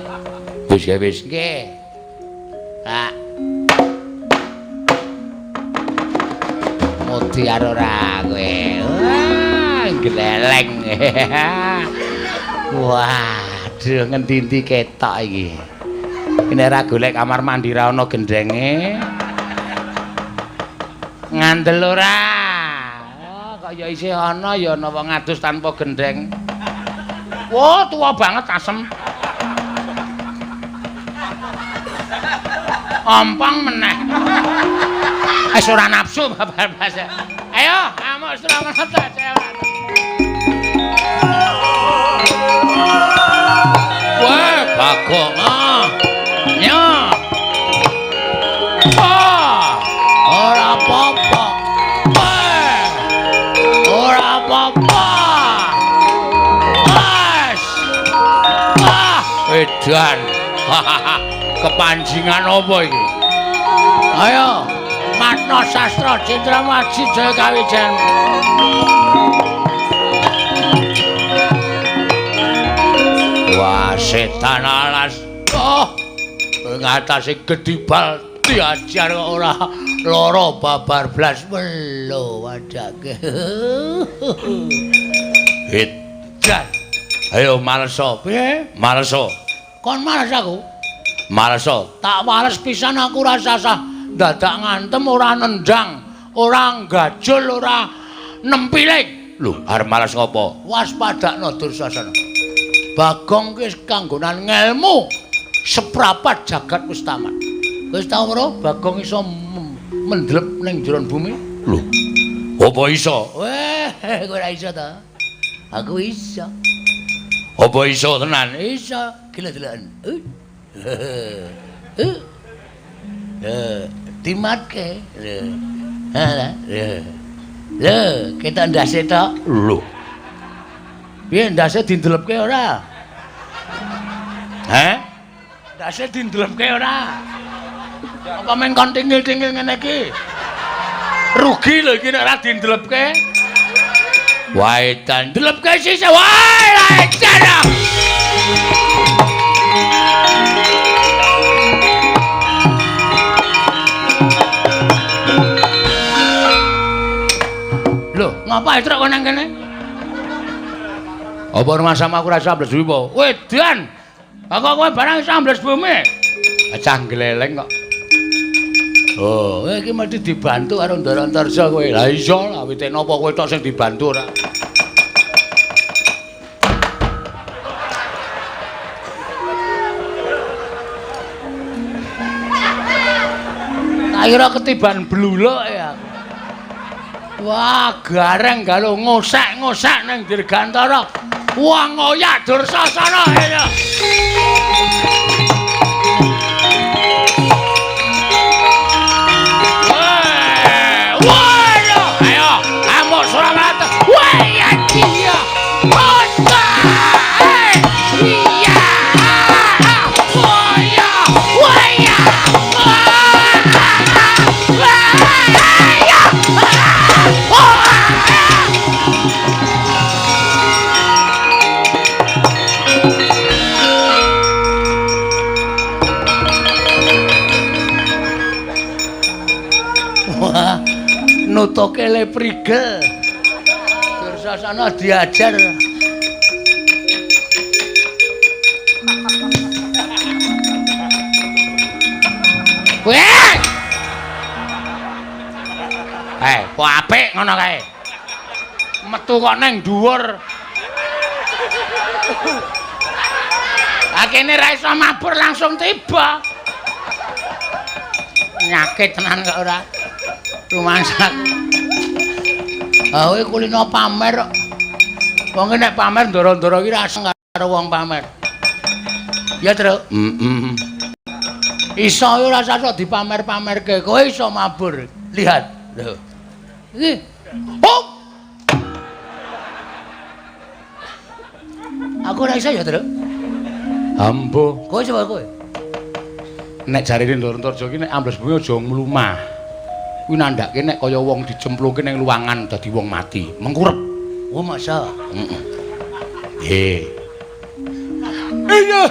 S1: Wis ya wis.
S2: Nggih. Pak. Modiar ora kowe. Wah, gleleng. Waduh, ngendi-endi ketok iki. Nek ora golek kamar mandi ra ana gendenge. Ngandel ora? Oh, kok ya isih ana ya ana wong adus tanpa gendeng. Wah, tuwa banget asem. Ompong meneh. Wis ora nafsu babar bas. Ayo, amuk Suramarta. Wah, Bagong. Ah. Nya. Ah. Ora apa-apa. Ora apa-apa. Wes. Ah, edan. Kepanjingan apa iki? Ayo, Matna Sastra Cindra Maji Jaya Kawijen. Wah, setan alas. Oh, ngatasi gedibal diajar kok ora lara babar blas melo wadake. Edan. Ayo maleso. Piye? Maleso. Kon males aku? Maleso. Tak wales pisan aku ora sasah dadak ngantem ora nendang, ora gajul, ora nempiling.
S1: Lho, arep males ngopo?
S2: Waspadakno Dursasana. Bagong ki wis kanggonan ngelmu seprapat jagat wis tamat. Wis tau ora Bagong iso mendlep ning jero bumi?
S1: Lho. Apa iso?
S2: Weh, kowe ora iso ta? Aku iso.
S1: Apa iso tenan?
S2: Iso. Gila deloken. Dimatke. Lho. Lho, ketok ndase tok.
S1: Lho.
S2: Piye ndase dindelepke ora?
S1: Heh?
S2: Ndase dindelepke ora? Apa men kon tingil-tingil ngene iki? Rugi lho iki nek ora dindelepke.
S1: Wae dan
S2: ndelepke sisih. Wae ra edan. Lho, ngapa truk kok nang kene?
S1: Apa rumah sama aku rasa ambles bumi apa?
S2: Wedan. Aku kowe barang iso ambles bumi.
S1: Cah gleleng kok.
S2: Oh, kowe iki mesti dibantu karo Ndara Antarja kowe.
S1: Lah iso lah wite napa kowe tok sing dibantu ora?
S2: Tak kira ketiban bluluk ya. Wah, gareng galo ngosek-ngosek ning Dirgantara. Wah, ngoyak Dursasana ya. Wah,
S1: ayo, amuk Suramata.
S2: Wah, ya dia. Iya. Wah, ya. Wah, ya. Wah, nutuke le prigel. Dursasana diajar. Weh!
S1: Eh, kok apik ngono kae. Metu kok nang dhuwur.
S2: Akene ra iso mabur langsung tiba. Nyakit tenan kok ora. Rumangsa. Ah kowe kulino pamer kok. Wong nek pamer ndoro-ndoro iki ra aseng karo wong pamer. Ya, Truk.
S1: Heeh.
S2: Iso ora usah dipamer-pamerke. Kowe iso mabur. Lihat. Lho. Iki. Oh. Aku ora iso ya, Truk.
S1: Ambo.
S2: Kowe coba kowe.
S1: Nek jarene Ndara Antarja iki nek ambles bumi aja mlumah. Kuwi nandhake nek kaya wong dicemplungke ning luwangan dadi wong mati, mengkurep.
S2: Oh, masa?
S1: Heeh. Nggih. Iya.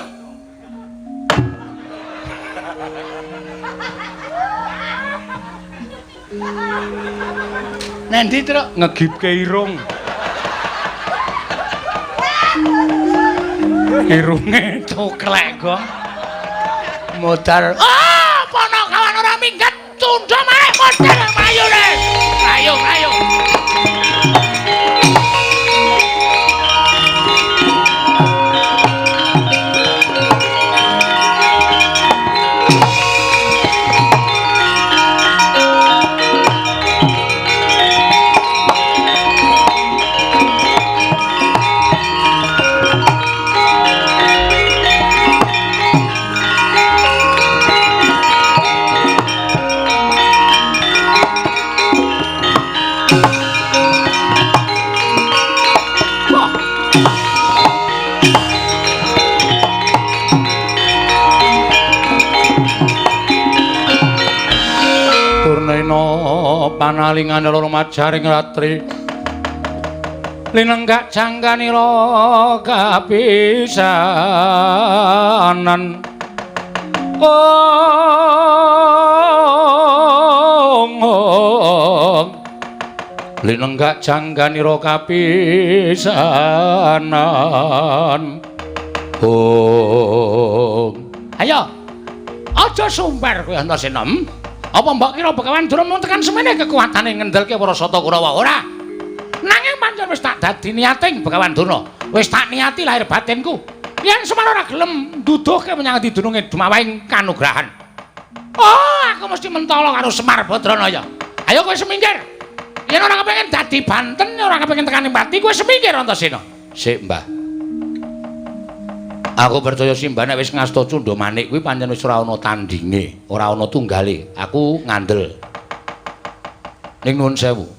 S2: Nendi, Truk?
S1: Ngegipke irung. Irunge coklek kok.
S2: Modar. Ah, ponokawan ora minggat, tunda maneh modar mayune. Ayo, ayo.
S1: Panalingan loro majaring ratri. Linenggak jangkanira kapisanan. Ong ong linenggak jangkanira kapisanan. Ong. Ayo. Aja sumber kowe Antasena. Apa mbok kira Begawan Durna mung tekan semene kekuatane ngendelke para Sata Kurawa? Ora. Nanging pancen wis tak dadi niating Begawan Durna. Wis tak niati lahir batinku. Yen Semar ora gelem nduduhke menyang endi dununge dumawahing kanugrahan. Oh, aku mesti mentala karo Semar Badranaya. Ayo kowe semingkir. Yen ora kepengin dadi banten, ora kepengin tekan pati, kowe semingkir Antasena. Sik, Mbah. Aku percaya Simbah nek wis ngasta Cundha Manik kuwi pancen wis ora ana tandinge, ora ana tunggale. Aku ngandel. Ning nuwun sewu.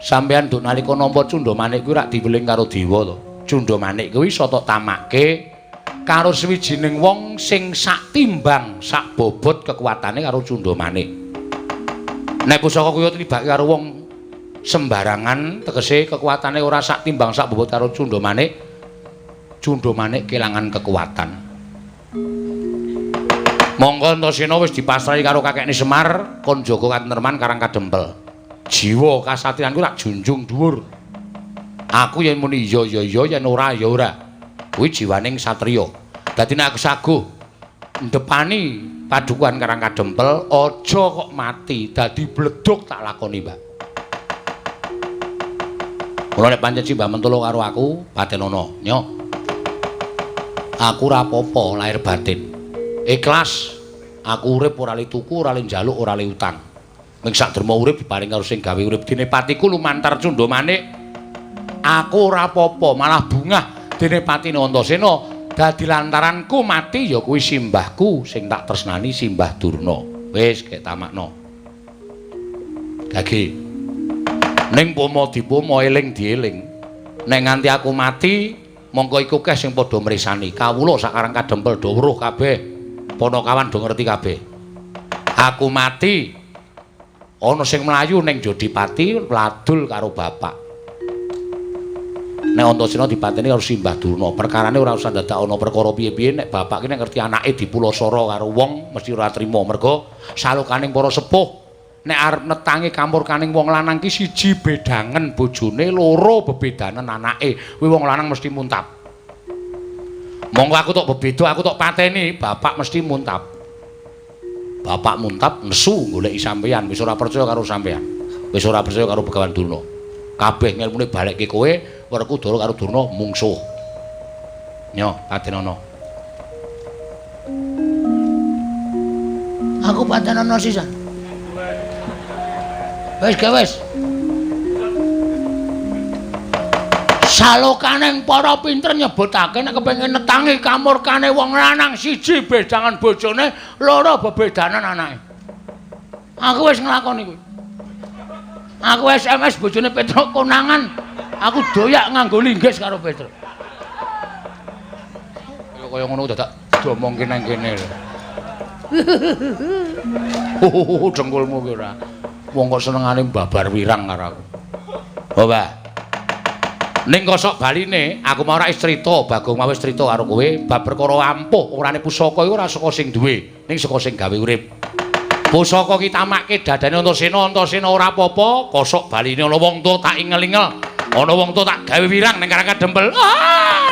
S1: Sampeyan nduk nalika nampa Cundha Manik kuwi rak diweling karo dewa to. Cundha Manik kuwi iso tok tamake karo sawijining wong sing sak timbang, sak bobot kekuatane karo Cundha Manik. Nek pusaka kuwi tibake karo wong sembarangan, tegese kekuatane ora sak timbang sak bobot karo Cundha Manik, Cundha Manik kelangan kekuatan. Monggo Antasena wis dipasrahi karo kakekne Semar kon jaga katentreman Karang Kadempel. Jiwa kasatriyanku tak junjung dhuwur. Aku yen muni iya ya iya, yen ora ya ora. Kuwi jiwaning satriya. Dadi nek aku saguh ndepani padukuhan Karang Kadempel, aja kok mati, dadi bledug tak lakoni, Mbah. Mula nek pancen Simbah mentolo karo aku, patenono, nyo. Aku ora apa-apa lahir batin. Ikhlas. Aku urip ora le tuku, ora le njaluk, ora le utang. Ning sak derma urip diparing karo sing gawe urip. Dene patiku lumantar Cundha Manik. Aku ora apa-apa, malah bungah dene patine Antasena dadi lantaranku mati ya kuwi simbahku sing tak tresnani Simbah Durna. Wis gek tamakno. Gage. Ning pomo dipomo eling dieling. Nek nganti aku mati mongko iku keh sing padha mresani. Kawula sak Karang Kadempel do weruh kabeh. Panakawan do ngerti kabeh. Aku mati ana sing mlayu ning Jodipati ladul karo bapak. Nek Antasena dipateni karo Simbah Durna, perkarane ora usah dadak ana perkara piye-piye. Nek bapak ki nek ngerti anake dipulasara karo wong mesti ora trima, mergo salukaning para sepuh nek arep netangi kamurkaning wong lanang ki siji bedangen bojone, loro bebedanen anake. Kuwi wong lanang mesti muntap. Monggo aku tok bebeda, aku tok pateni, bapak mesti muntap. Bapak muntap nesu goleki sampeyan, wis ora percaya karo sampeyan. Wis ora percaya karo Begawan Durna. Kabeh ngelmune balekke kowe, Werkudara karo Durna mungsuh. Nyo, patenono.
S2: Aku patenono sisan. Wis ge wis.
S1: Salokaning para pinter nyebutake nek kepengin netangi kamurkane wong lanang siji bedangan bojone, loro bebedanan anake.
S2: Aku wis nglakoni kuwi. Aku SMS bojone Petruk konangan, aku doyak nganggo linggis karo Petruk.
S1: Kaya ngono dadak diomongke nang kene lho. Dengkulmu ki ora. Wong kok senengane babar wirang karo aku. Oh, Mbah. Ning kosok baline aku mau ora wis crita, Bagong mau wis crita karo kowe bab perkara ampuh orane pusaka iku ora saka sing duwe, ning saka sing gawe urip. Pusaka ki tamake dadane Antasena, Antasena ora apa-apa, kosok baline ana wong tuwa tak ingel-ingel, ana wong tuwa tak gawe wirang ning Karang Kadempel. Ah!